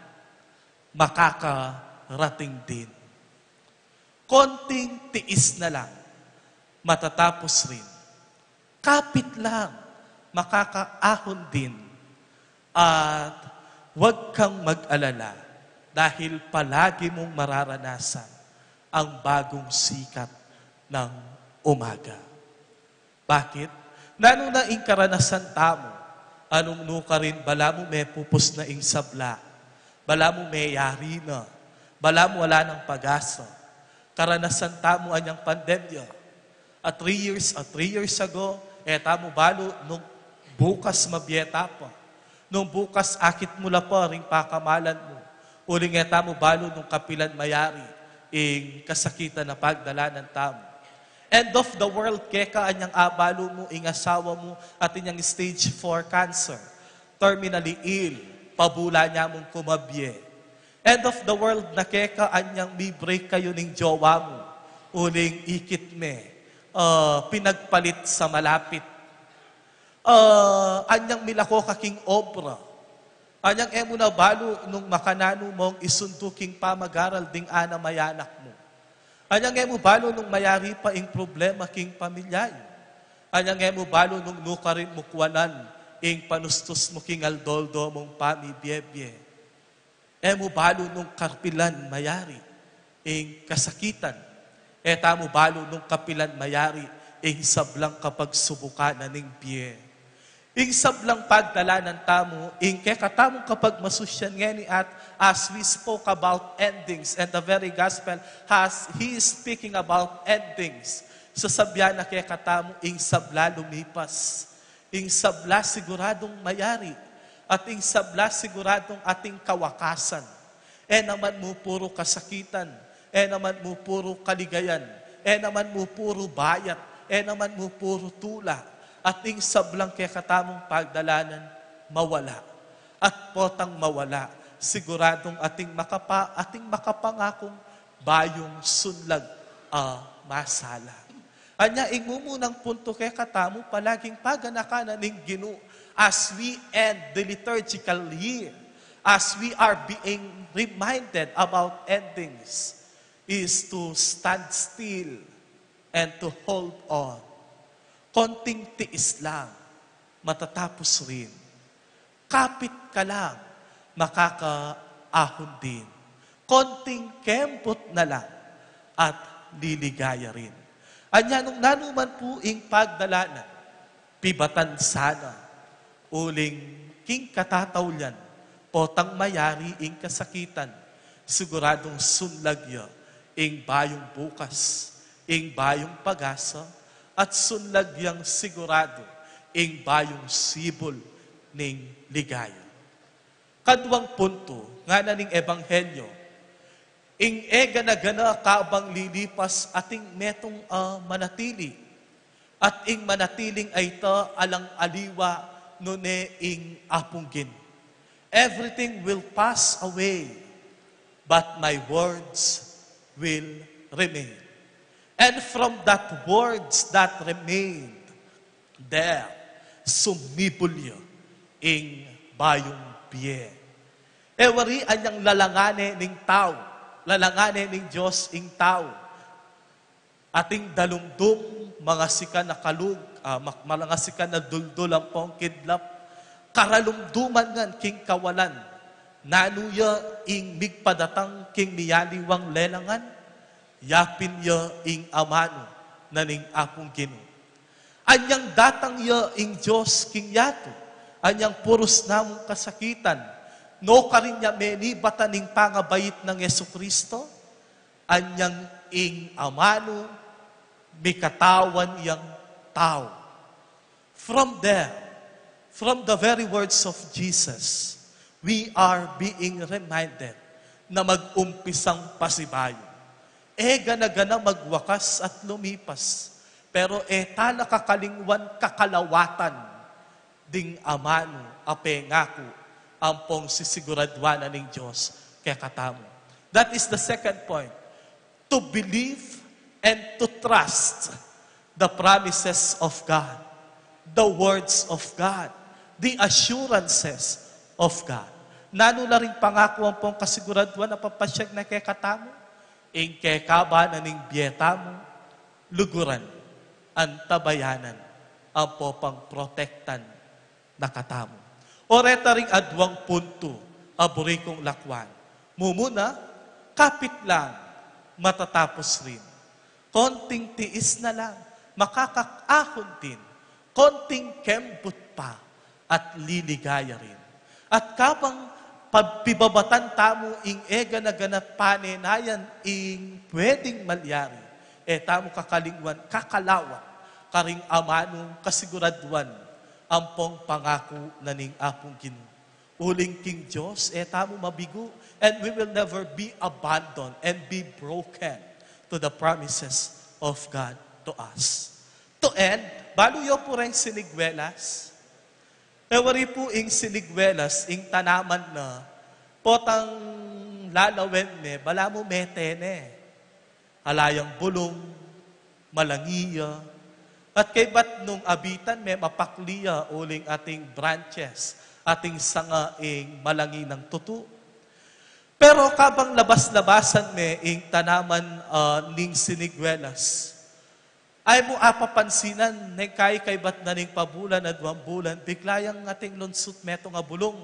makakarating din. Konting tiis na lang, matatapus rin. Kapit lang, makakaahon din. At huwag kang mag-alala dahil palagi mong mararanasan ang bagong sikat ng umaga. Bakit? Nanu na ing karanasan tamu, anung nukarin balamu mepupus na ing sabla, balamu meyari na, balamu ala nang pag-asa. Karanasan tamu anyang pandemya. A three years, a three years ago, e tamu balu nung bukas mabie ta pa. Nung bukas akit mu la pa ring pakamalan mu. Uling e tamu balu nung kapilan mayari ing kasakitan a pagdalanan tamu. End of the world keka anyang abalu mu, ing asawa mu atin yang stage four cancer. Terminally ill, pabula ne mung kumabie. End of the world na keka anyang mi-break kayu ning jowa mu, uling ikit me, ah, pinagpalit sa malapit. Ah, anyang milako ka king obra. Anyang e mu na balu nung makananu mung isundu king pamag-aral ding anak a mayanak mu. Anyang e mu balu nung mayari pa ing problema king pamilya yu. Anyang e mu balu nung nukarin mu kuanan ing panustus mu king aldo-aldo mung pamibie-bie. E mu balu nung kapilan mayari ing kasakitan. E tamu balu nung kapilan mayari ing sablang kapagsubukan na ning bie. Ing sablang pagdalanan tamu, ing kekatamung kapagmasusyan ngeni at as we spoke about endings, and the very gospel has, he is speaking about endings. Sasabian na kekatamu, ing sabla lumipas, ing sabla siguradung mayari, at ing sabla siguradung ating kawakasan. E naman mu puru kasakitan, e naman mu puru kaligayan, e naman mu puru bayat, e naman mu puru tula, at ing sablang kekatamung pagdalanan mawala. At potang mawala, siguradung ating makapa-, ating makapangakung bayung sunlag a masala. Anya, ing mumunang puntu kekatamu, palaging paganakan na ning Ginu as we end the liturgical year, as we are being reminded about endings, is to stand still and to hold on. Konting tiis lang, matatapos rin. Kapit ka lang, makakaahon din. Konting kembot na lang at liligaya rin. Anya nung nanuman pu ing pagdalanan, pibatan sana, uling king katataulian, potang mayari ing kasakitan, siguradung sunlag ya ing bayung bukas, ing bayung pag-asa, at sunlag yang siguradu ing bayung sibul ning ligaya. Kaduang puntu, ngana ning Ebanghelyo, ing e gana-gana kabang lilipas ating metung a manatili, at ing manatiling ayta alang aliwa nune ing Apung Ginu. Everything will pass away, but my words will remain. And from that words that remained, there, sumibul ya ing bayung bie. E wari anyang lalangane ning tau, lalangane ning Dios ing tau. Ating dalumdum, mangasikan a kalug, ah, mak-, mangasikan a duldul ampong kidlap, karalumduman ngan king kawalan, nanu ya ing migpadatang king miyaliwang lelangan, yapin ya ing amanu na ning Apung Ginu. Anyang datang ya ing Dios king yatu, anyang purus namung kasakitan, nukarin ya menibatan ing pangabait nang Jesucristo, anyang ing amanu mikatawan yang tau. From there, from the very words of Jesus, we are being reminded na mag-umpisang pasibayu. E gana-gana magwakas at lumipas, pero e tala kakalingwan kakalawatan ding amanu a pengaku ampong sisiguraduan na ning Dios kekatamu. That is the second point. To believe and to trust the promises of God, the words of God, the assurances of God. Nanu la ring pangaku ampong kasiguraduan a papasyag na kekatamu? Ing kekaba na ning bie tamu, luguran, antabayanan, ampo pang protektan na katamu. O reta ring aduang puntu a buri kung lakwan. Mumuna, kapit lang, matatapos rin. Konting tiis na lang, makakaahon din. Konting kembut pa, at liligaya rin. At kabang pag-, pibabatan tamu ing e gana-gana panenayan ing pwedeng malyari, e tamu kakalingwan kakalawat karing amanung kasiguraduan ampong pangaku na ning Apung Ginu. Uling king Dios, e tamu mabigu, and we will never be abandoned and be broken to the promises of God to us. To end, balu yu pu reng sinigwelas. E wari pu ing sinigwelas, ing tanaman na, potang lalawen ne, balamu metene. Ala yang bulung, malangi ya. At kaybat nung abitan me, mapakli ya, uling ating branches, ating sanga ing malangi nang tutu. Pero kabang labas-labasan me ing tanaman, ah, ning sinigwelas, ay mu apapansinan, neng kai kaybat na ning pabulan, aduang bulan, bigla yang ating lunsut metung a bulung.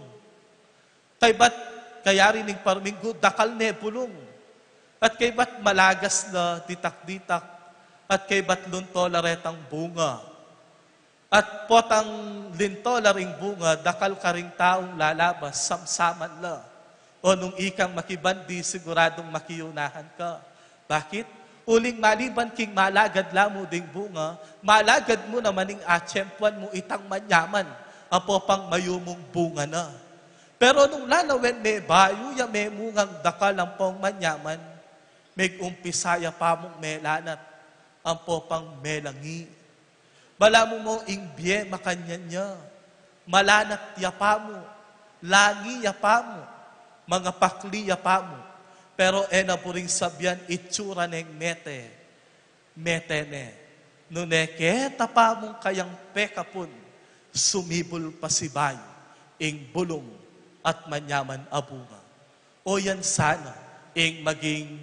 Kaybat kayari ning parminggu, dakal ne bulung. At kaybat malagas la ditak-ditak, at kaybat lunto la retang bunga. At potang linto la ring bunga, dakal karing taung lalabas, samsaman la. O nung ikang makibandi, siguradung makiunahan ka. Bakit? Uling maliban king malagad la mu ding bunga, malagad mu naman ing atiyempuan mu itang manyaman, ampo pang mayumung bunga na. Pero nung lalawen me bayu ya memungang dakal ampong manyaman, megumpisa ya pa mung melanat, ampo pang melangi. Balamu mu ing bie makanyan ya, malanat ya pa mu, langi ya pa mu, mangapakli ya pa mu, pero e na buring sabian itsura neng mete, mete ne. Nune keta pa mung kayang pekapun, sumibul pasibayu ing bulung at manyaman a bunga. O yan sana ing maging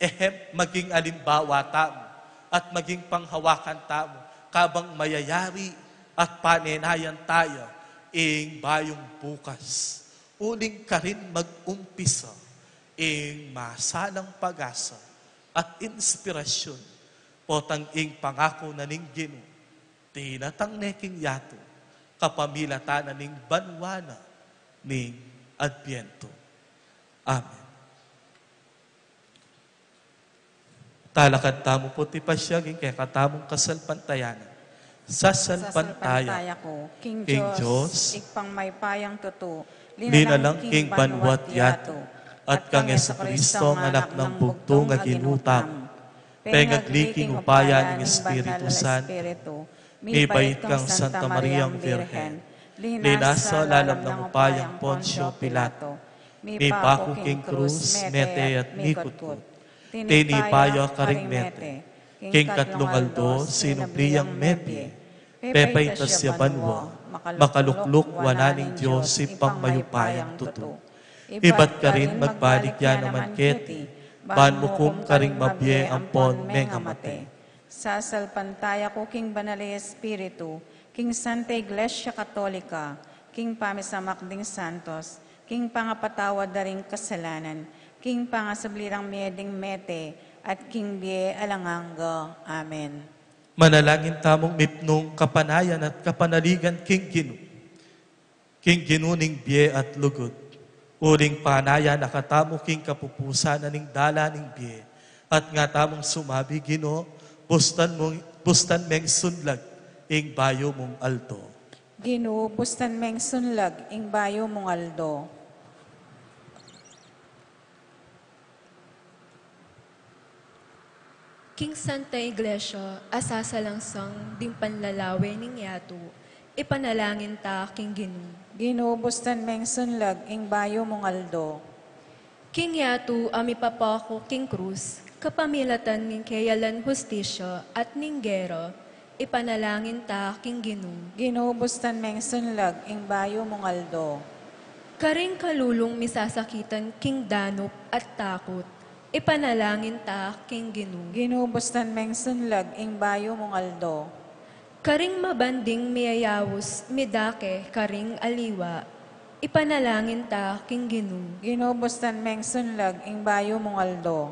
ehem-, maging alimbawa tamu at maging panghawakan tamu kabang mayayari at panenayan taya ing bayung bukas. Uling karin mag-umpisa ing masalang pag-asa at inspirasyun, potang ing pangaku na ning Ginu, dinatang ne king yatu, kapamilatan na ning banua na ning Adbyento. Amen. Talakad tamu pu ti pasiag ing kekatamung kasalpantayanan. Sasalpantaya ku king Dios, Ibpang mayupayang tutu, linalang king banua't yatu, at kang Jesucristo, Anak nang bugtung a Ginu tamu, pengagli king upaya ning Espiritu Santo, mibait kang Santa Mariang Birhen, linasa lalam nang upayang Poncio Pilato, mipaku king krus, mete at mikutkut. Tinipa ya karing mete, king katlung aldo sinubli yang mebie, pepaitas ya banua, makalukluk wanan ning Dios Ibpang mayupayang tutu. Ibat karin magbalik ya naman keti, ban mukum karing mabie ampon mengamate. Sasalpantaya ku king Banal a Espiritu, king Santa Iglesia Katolika, king pamisamak ding santos, king pangapatawad da ring kasalanan, king pangasubli rang mie ding mete, at king bie alang angga. Amen. Manalangin tamung mipnung kapanayan at kapanaligan king Ginu. King Ginu ning bie at lugud. Uling panayan na katamu king kapupusan na ning dalan ning bie. At nga tamung sumabi, Ginu, bustan mung, bustan meng sunlag ing bayu mung aldo. Ginu, bustan meng sunlag ing bayu mung aldo. King Santa Iglesia a sasalangsang ding panlalawe ning yatu, ipanalangin ta king Ginu. Ginu, bustan meng sunlag ing bayu mung aldo. King yatu a mipapaku king krus, kapamilatan ning keyalan hustisya at ning gera, ipanalangin ta king Ginu. Ginu, bustan meng sunlag ing bayu mung aldo. Karing kalulung misasakitan king danup at takut, ipanalangin ta king Ginu. Ginu, bustan meng sunlag ing bayu mung aldo. Karing mabanding miyayaus midake karing aliwa, ipanalangin ta king Ginu. Ginu, bustan meng sunlag ing bayu mung aldo.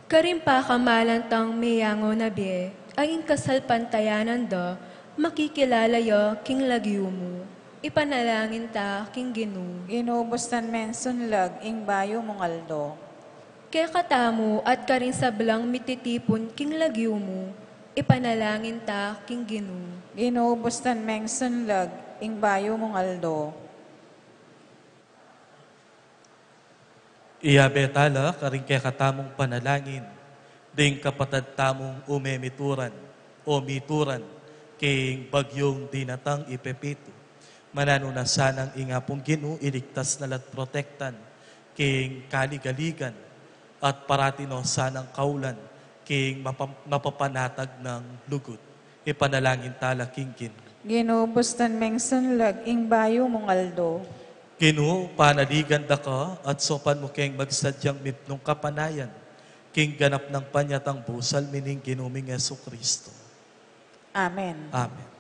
Karing pakamalan tang meyangu na bie, a ing kasalpantayanan da, makikilala ya king lagyu mu, ipanalangin ta king Ginu. Ginu, bustan meng sunlag ing bayu mung aldo. Kekatamu at karing sablang mititipun king lagyu mu, ipanalangin ta king Ginu. Ginu, bustan meng sunlag ing bayu mung aldo. Iyabe ta la karing kekatamung panalangin ding kapatad tamung umemituran o mituran king bagyung dinatang i Pepito. Mananu na sanang ing Apung Ginu iligtas na la't protektan king kaligaligan at parati no sanang kaulan king mapa-, mapapanatag nang lugud. Ipanalangin ta la king Ginu. Ginu, bustan meng sunlag ing bayu mung aldo. Ginu, panaligan da ka at saupan mu keng magsadyang mipnung kapanayan king ganap nang panyatang busal mi ning Ginu ming Jesucristo. Amen. Amen.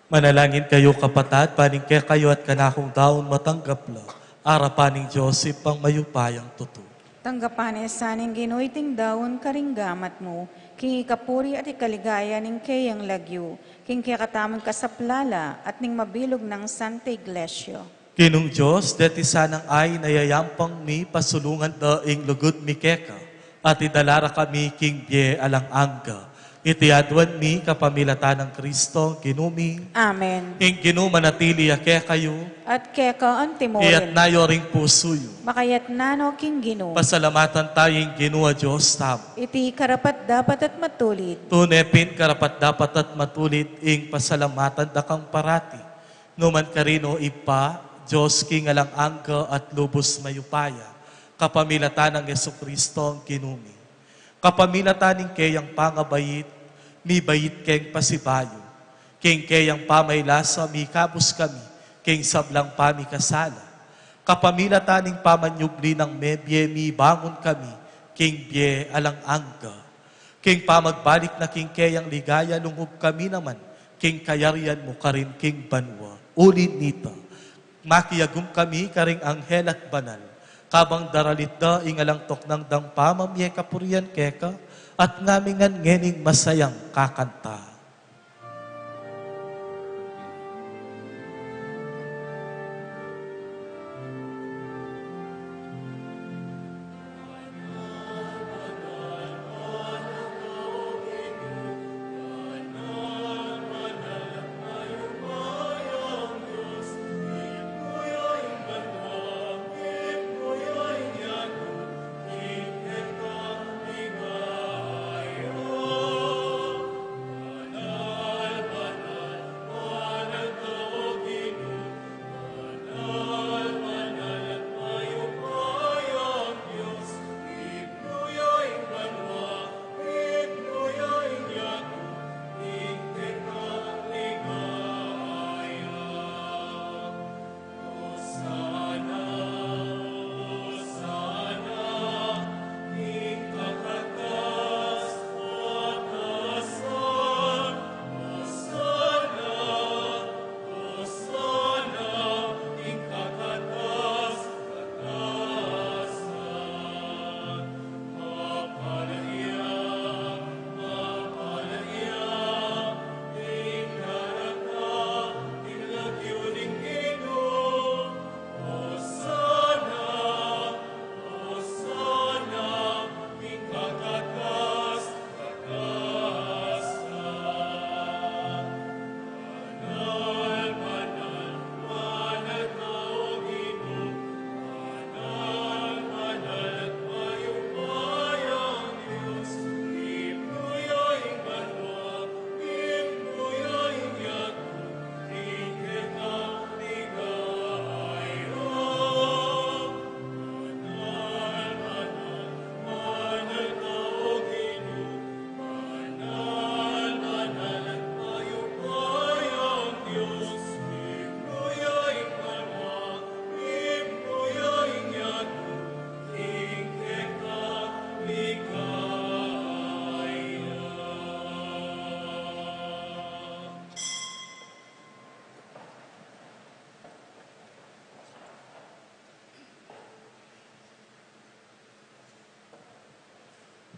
Manalangin kayu, kapatad, ban ing kekayu at kanakung daun matanggap la arapan ning Dios Ibpang mayupayang tutu. Tanggapan na sa ning Ginu iting daun karing gamat mu, king ikapuri at ikaligaya ning keyang lagyu, king kekatamung kasaplalan at ning mabilug nang Santa Iglesia. Ginung Dios, deti sanang ain a yayampang mi, pasulungan da ing lugud mi keka, at idala ra kami king bie alang angga. Iti aduan mi kapamilatan nang Kristo Ginu mi. Amen. Ing Ginu manatili ya kekayu. At keka antimurin. Iyatas yu ring pusu yu. Makayatas no king Ginu. Pasalamatan tamu ing Ginu a Dios tamu. Iti karapat-dapat at matulid. Tune pin karapat-dapat at matulid ing pasalamatan da kang parati. Nu man karin, O Ibpa, Dios king alang angga at lubus mayupaya, kapamilatan nang Jesucristo Ginu mi. Kapamilatan ning keyang pangabait, mibait keng pasibayu. King keyang pamaylasa, mikabus kami king sablang pamikasala. Kapamilatan ning pamanyubli nang mebie, mibangun kami king bie alang angga. King pamagbalik na king keyang ligaya, lungub kami naman king kayarian mu karin king banua. Uli nita, makiagum kami karing anghel at banal, kabang daralit da ing alang tuknang dang pamamie kapurian keka, at ngamin ngan ngening masayang kakanta.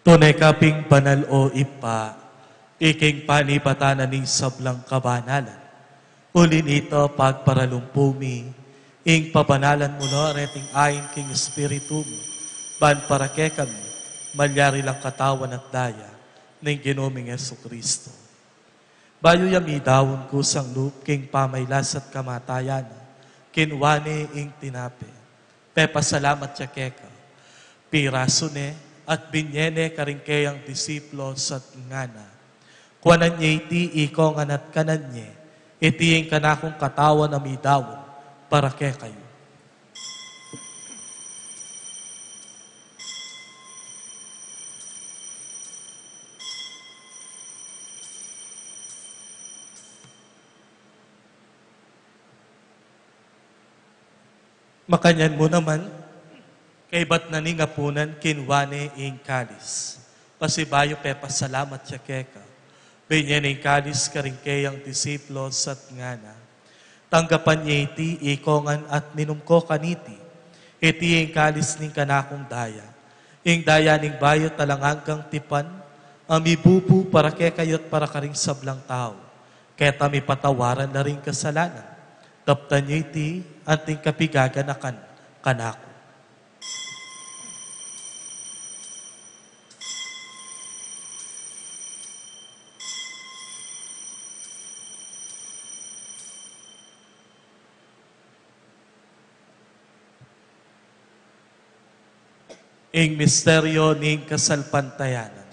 Tune ka pin banal, O Ibpa, ika ing panibatan na ning sablang kabanalan. Uli nita, pagparalumpu mi ing pabanalan mu na reting ain king Espiritu mu, ban para kekami malyari lang katawan at daya ning Ginu ming Jesucristo. Bayu ya midaun kusang lub king pamagkasakit at kamatayan na, kinua ne ing tinape, pepasalamat ya keka, pirasu ne at binye ne karing keyang disipulus at ngana: Kuanan ye iti ikong ngan at kanan ye, iti ing kanakung katawan a midaun para kekayu. Makanyan mu naman, kaybat na ning apunan, kinua ne ing kalis, pasibayu pepasalamat ya keka, Binye ne ing kalis karing keyang disipulus at ngana: Tanggapan ye iti ikongan at minum ko kaniti. Iti ing kalis ning kanakung daya, ing daya ning bayu at alang anggang tipan, a mibubu para kekayu at para karing sablang tau, keta mipatawaran la ring kasalanan. Daptan ye iti anting kapigaganakan kanaku. Ing misteryo ning kasalpantayanan.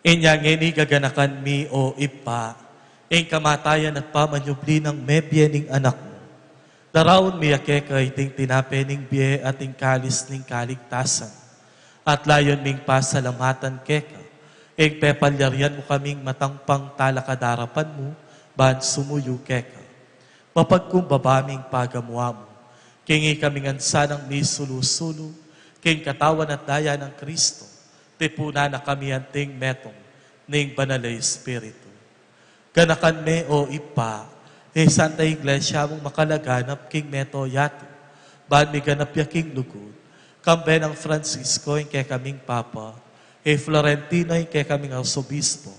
Inya ngeni gaganakan mi, o Ibpa, ing kamatayan at pamanyubli nang mebie ning Anak mu. Daraun mi ya keka iting tinape ning bie at ing kalis ning kaligtasan. At layun ming pasalamatan keka ing pepalyarian mu kaming matangpang talakad arapan mu ban sumuyu keka. Mapagkumbaba ming pagamuan mu king ikami ngan sanang misulu-sulu king katawan at daya nang Kristo, tipunan na kami anting metung ning Banal a Espiritu. Ganakan me, o Ibpa, ing Santa Iglesia mung makalaganap king mabilug a yatu, ban miganap ya king lugud, kambe nang Francisco ing kekaming Papa, i Florentino ing kekaming Arsobispo,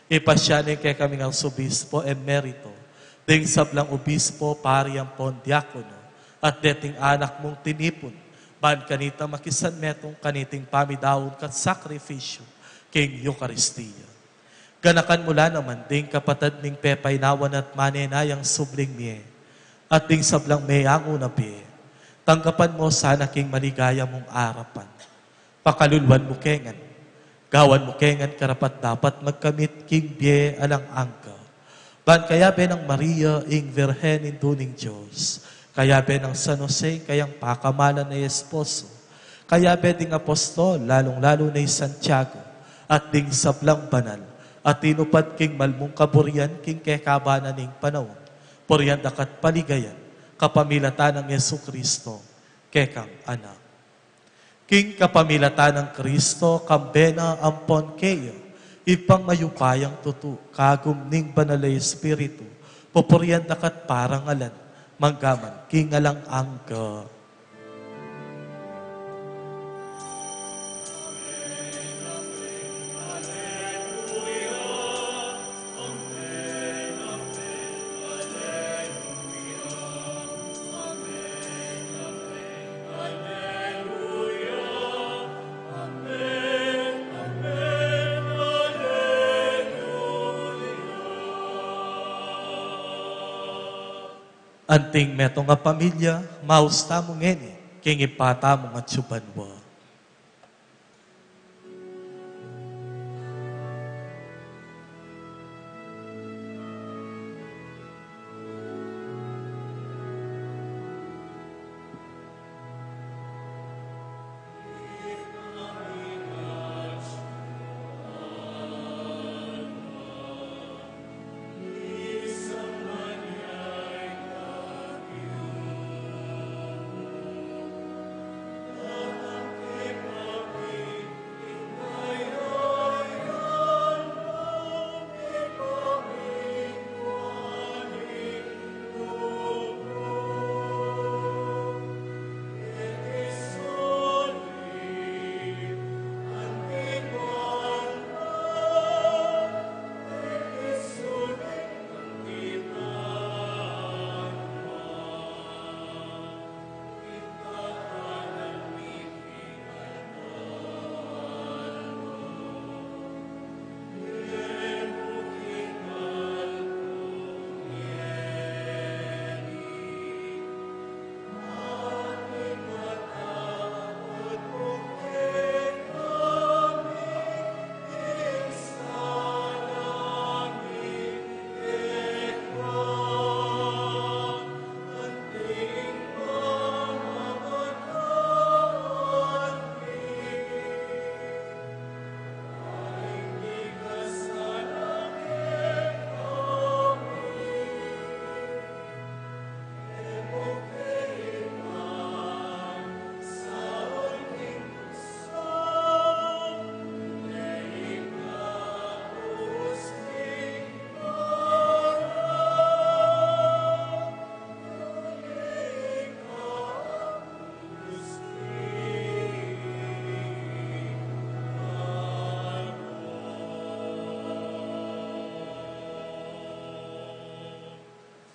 i Pasiano ing kekaming Arsobispo Emerito, ding sablang obispo, pari ampon diakono, at deting anak mung tinipun, ban kanita makisanmetung kaniting pamidaun at sakrifisyu king Eukaristia. Ganakan mu la naman ding kapatad ming pepainawan at manenayang subling mie, at ding sablang meangu na bie. Tanggapan mu sana king maligaya mung arapan. Pakaluluan mu ke ngan, gawan mu ke ngan karapat-dapat magkamit king bie alang angga. Ban kayabe nang Maria ing Virgen, Indu ning Dios, kayabe nang San Jose ing kayang pakamalan a esposo, kayabe ding apostol, lalung-lalu na i Santiago, at ding sablang banal a tinupad king malmung kaburian king kekaban na ning panaun, purian daka at paligayan kapamilatan nang Jesucristo, kekang Anak. King kapamilatan nang Kristo, kambe na ampon keya, Ibpang mayupayang tutu, kagum ning Banal a Espiritu, pupurian daka at parangalan, manggaman king alang angga. Anting metung a pamilya, maus tamu ngeni king Ibpa tamung atsu banua.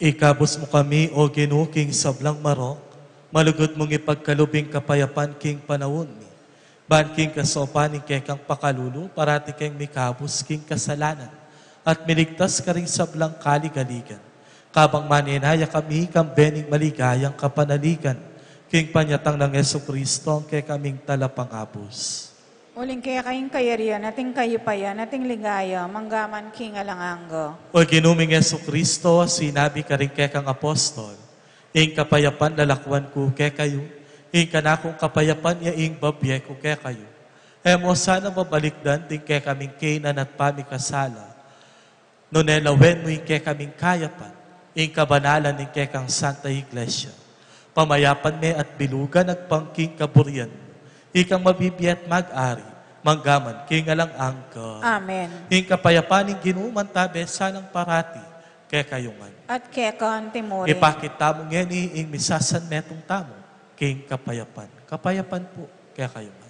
Ikabus mu kami, O Ginu, king sablang marok, malugud mung ipagkalub ing kapayapan king panaun mi. Ban king kasaupan ning kekang pakalulu, parati keng mikabus king kasalanan, at miligtas karing sablang kaligaligan. Kabang manenaya kami, kambe ning maligayang kapanaligan, king panyatang nang Jesucristo, ing kekaming talapangabus. Uling keka ing kayarian, at ing kayupayan, at ing ligaya, mangga man king alang angga. O Ginu ming Jesucristo, sinabi karing kekang apostol, ing kapayapan lalakwan ku kekayu, ing kanakung kapayapan ya ing babie ku kekayu. E mu sana babalikdan ding kekaming kainan at pamikasala, nune lawen mu ing kekaming kayapan, ing kabanalan ning kekang Santa Iglesia. Pamayapan me at bilugan agpang king kaburian mu, ikang mabibie at mag-ari, mangga man king alang angga. Amen. Ing kapayapan ning Ginu mantabe sanang parati kekayu ngan. At keka antimurin. Ipakit tamu ngeni ing misasanmetung tamu king kapayapan. Kapayapan pu kekayu ngan.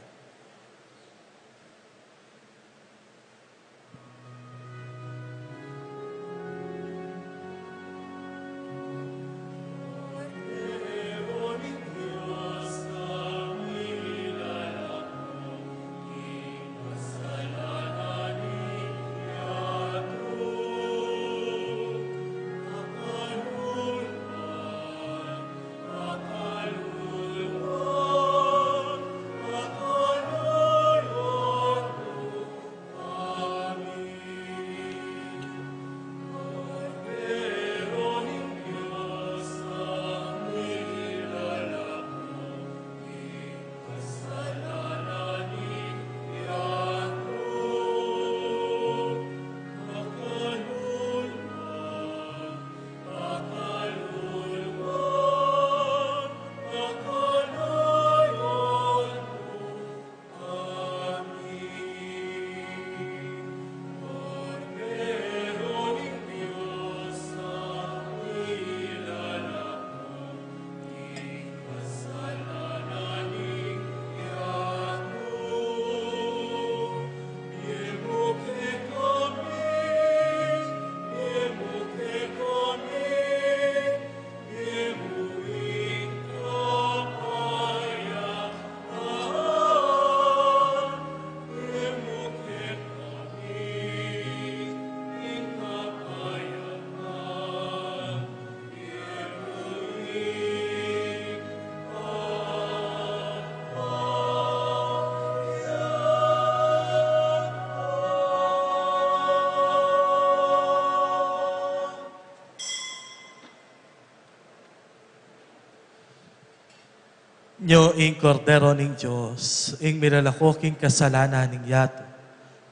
Nyo ing Kordero ning Dios, ing milalako king kasalanan ning yatu.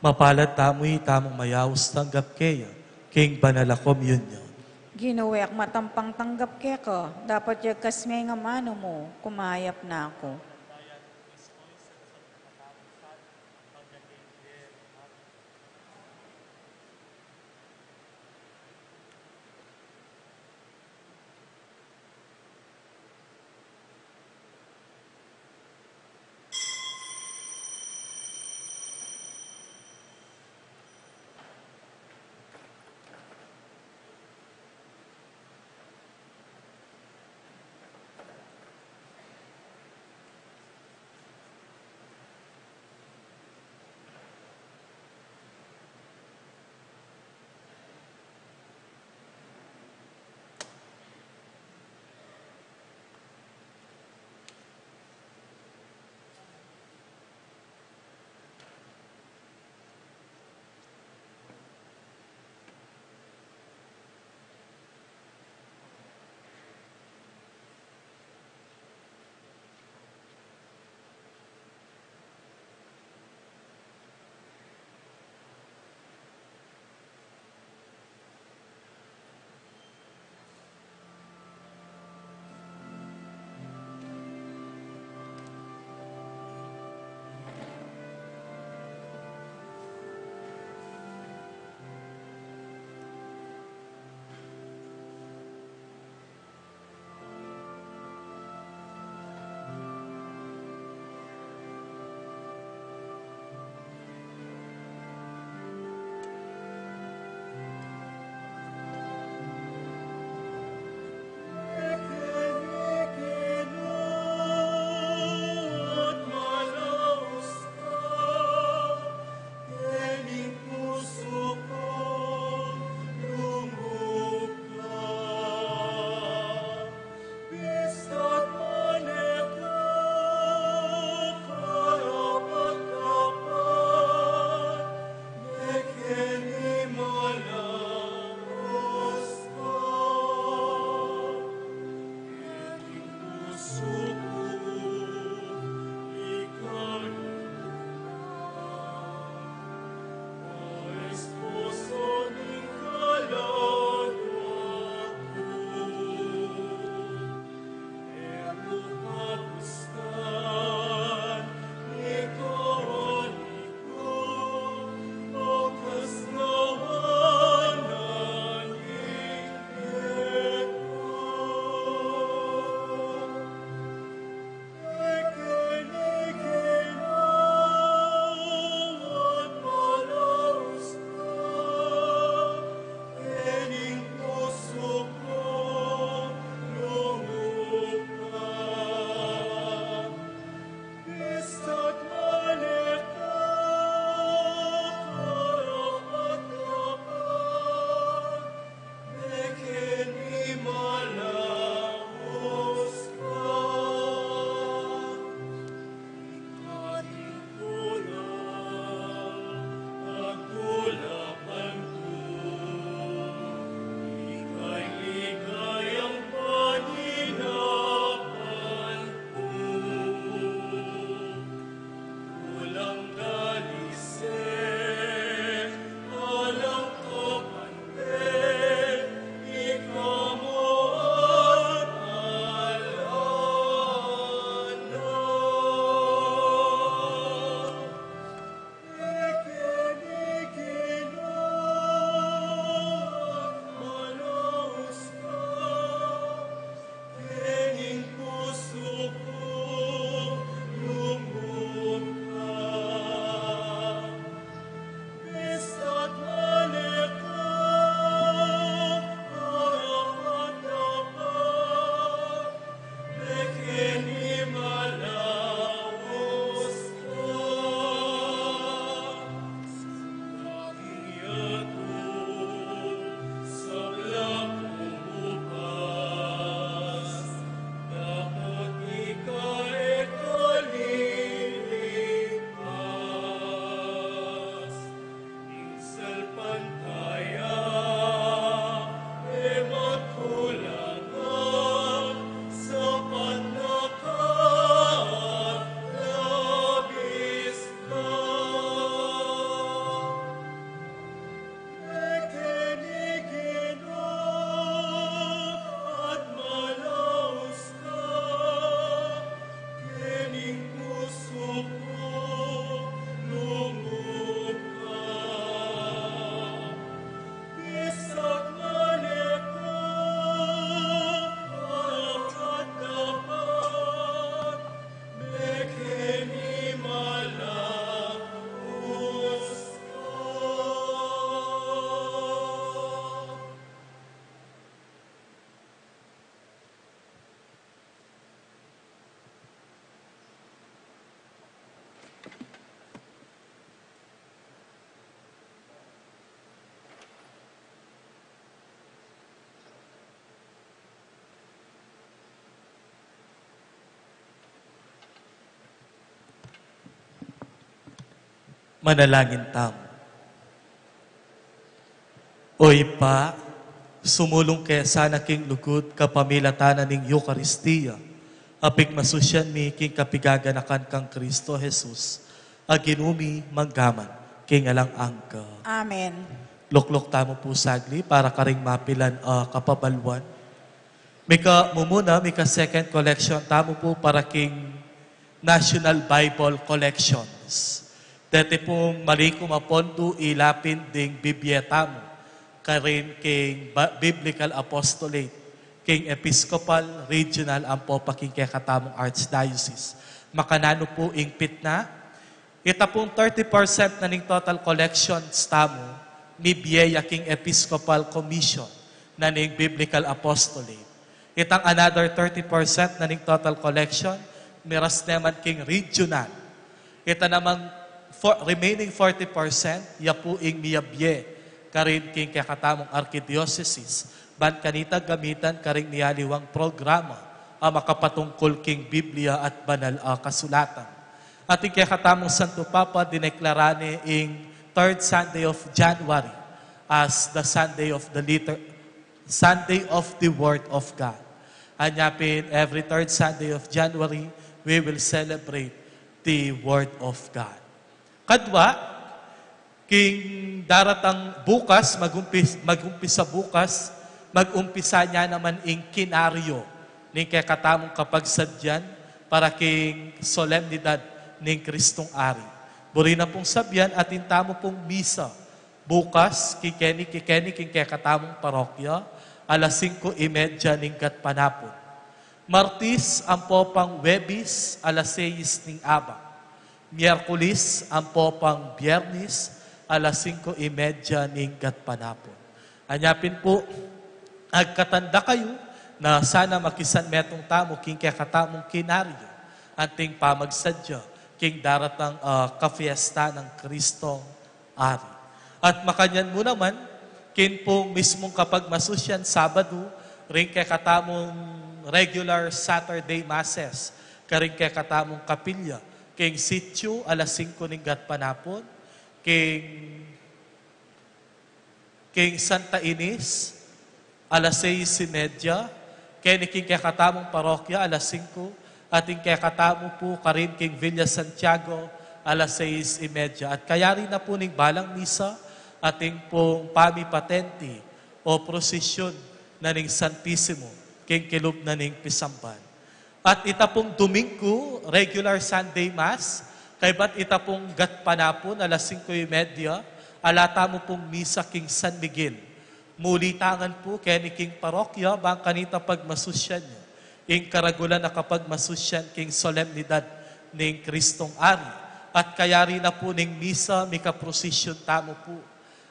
Mapalad tamu itamung mayaus tanggap keya king banal a komunyon. Ginu, e ku matampang tanggap keka, dapot yagkas me ing amanu mu, kumayap na ku. Manalangin tamu. O Ibpa, sumulung ke sana king lugud kapamilatan na ning Eukaristia, a pigmasusyan mi king kapigaganakan kang Kristo Jesus, a Ginu mi mangga man king alang angga. Amen. Lukluk tamu pu saglit para karing mapilan a kapabaluan. Mika mumuna, mika second collection tamu pu para king National Bible Collections. Deti pung malikum a pondu, ilapin ding Biblia tamu karin king Ba-, Biblical Apostolate, king Episcopal, Regional, ampo pa king kekatamung Archdiocese. Makananu pu ing pitna? Ita pung thirty percent na ning total collections tamu, mibie ya king Episcopal Commission na ning Biblical Apostolate. Itang another thirty percent na ning total collection, miras ne man king regional. Ita namang for, remaining forty percent, ya pu ing miyabie karin king kekatamung arkidiosesis, ban kanita gamitan karing miyaliwang programa a makapatungkul king Biblia at banal a kasulatan. At ing kekatamung Santo Papa, dineklara ne ing third Sunday of January as the Sunday of the Liter-, Sunday of the Word of God. Anya pin, every third Sunday of January, we will celebrate the Word of God. Kadwa, king daratang bukas, magumpis-, magumpisa bukas, magumpisa ne naman ing kinaryo ning kekatamung kapagsadyan para king solemnidad ning Kristong Ari. Buri na pung sabyan, atin tamu pung misa bukas, kikeni, kikeni, king kekatamung parokya, alas singko y media ning gatpanapun. Martis ampo pang Huwebes, alas seis ning abak. Miyerkules ampo pang Biyernes, alas singko y media ning gatpanapun. Anya pin pu, agkatan da kayu na sana makisanmetung tamu king kekatamung kinaryo, anting pamagsadya king daratang, ah, kapiesta nang Kristong Ari. At makanyan mu naman, king pung mismung kapagmasusyan Sabadu, ring kekatamung regular Saturday Masses, karing kekatamung kapilya, king sitio, alas singko ning gatpanapun, king, king Santa Ines, alas seis y media, keni king kekatamung parokya, alas singko, at ing kekatamu pu karin king Villa Santiago, alas seis y media. At kayari na pu ning balang misa, atin pung pamipatenti o prosesyon na ning Santisimo, king kilub na ning pisamban. At ita pung Dominggu, regular Sunday Mass, kaybat ita pung gatpanapun, alas singko y media, ala tamu pung misa king San Miguel. Muli ta ngan pu keni king parokya, bang kanita pagmasusyan yu ing karagulan a kapagmasusyan king solemnidad ning Kristong Ari. At kayari na pu ning misa, mika prosesyon tamu pu.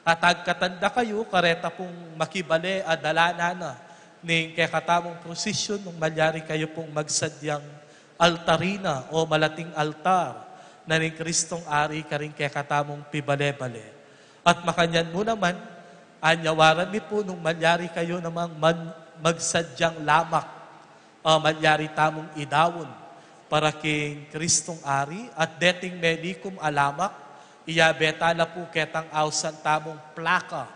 At agkatan da kayu, kareta pung makibale a dalanan na ning kekatamung prosesyon, nung malyari kayu pung magsadyang altarina o malating altar na ning Kristong Ari karing kekatamung pibale-bale. At makanyan mu naman, anyawaran mi pu nung malyari kayu namang man-, magsadyang lamak, ah, malyari tamung idaun para king Kristong Ari, at deting melikum a lamak, iyabe ta la pu ketang ausan tamung plaka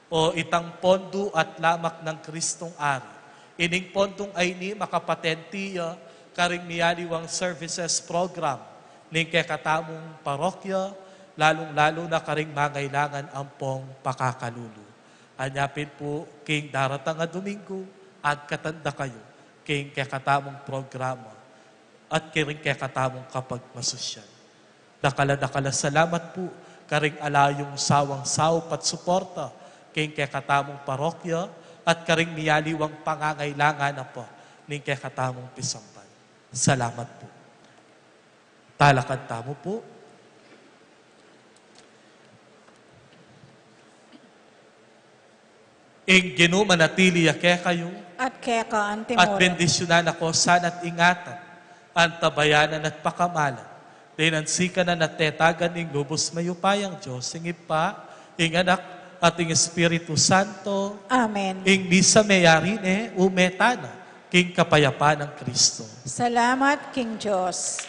o itang pondu at lamak nang Kristong Ari. Ining pondung ayni makapatenti ya karing miyaliwang services program ning kekatamung parokya, lalung-lalu na karing mangailangan ampong pakakalulu. Anya pin pu king daratang a Dominggu, agkatan da kayu king kekatamung programa at karing kekatamung kapagmasusyan. Dakal a dakal a salamat pu karing ala yung sawang saup at suporta king kekatamung parokya at karing miyaliwang pangangailangan na pu ning kekatamung pisamban. Salamat pu. Talakad tamu pu. Ing Ginu manatili ya kekayu. At keka antimura. At bendisyunan na ko sana't ingatan, antabayanan at pakamalan, ding sikanan at tetagan ning lubus mayupayang Dios, ing Ibpa, ing Anak, at ing Espiritu Santo. Amen. Ing misa meyari ne, ume tana king kapayapan nang Kristo. Salamat king Dios.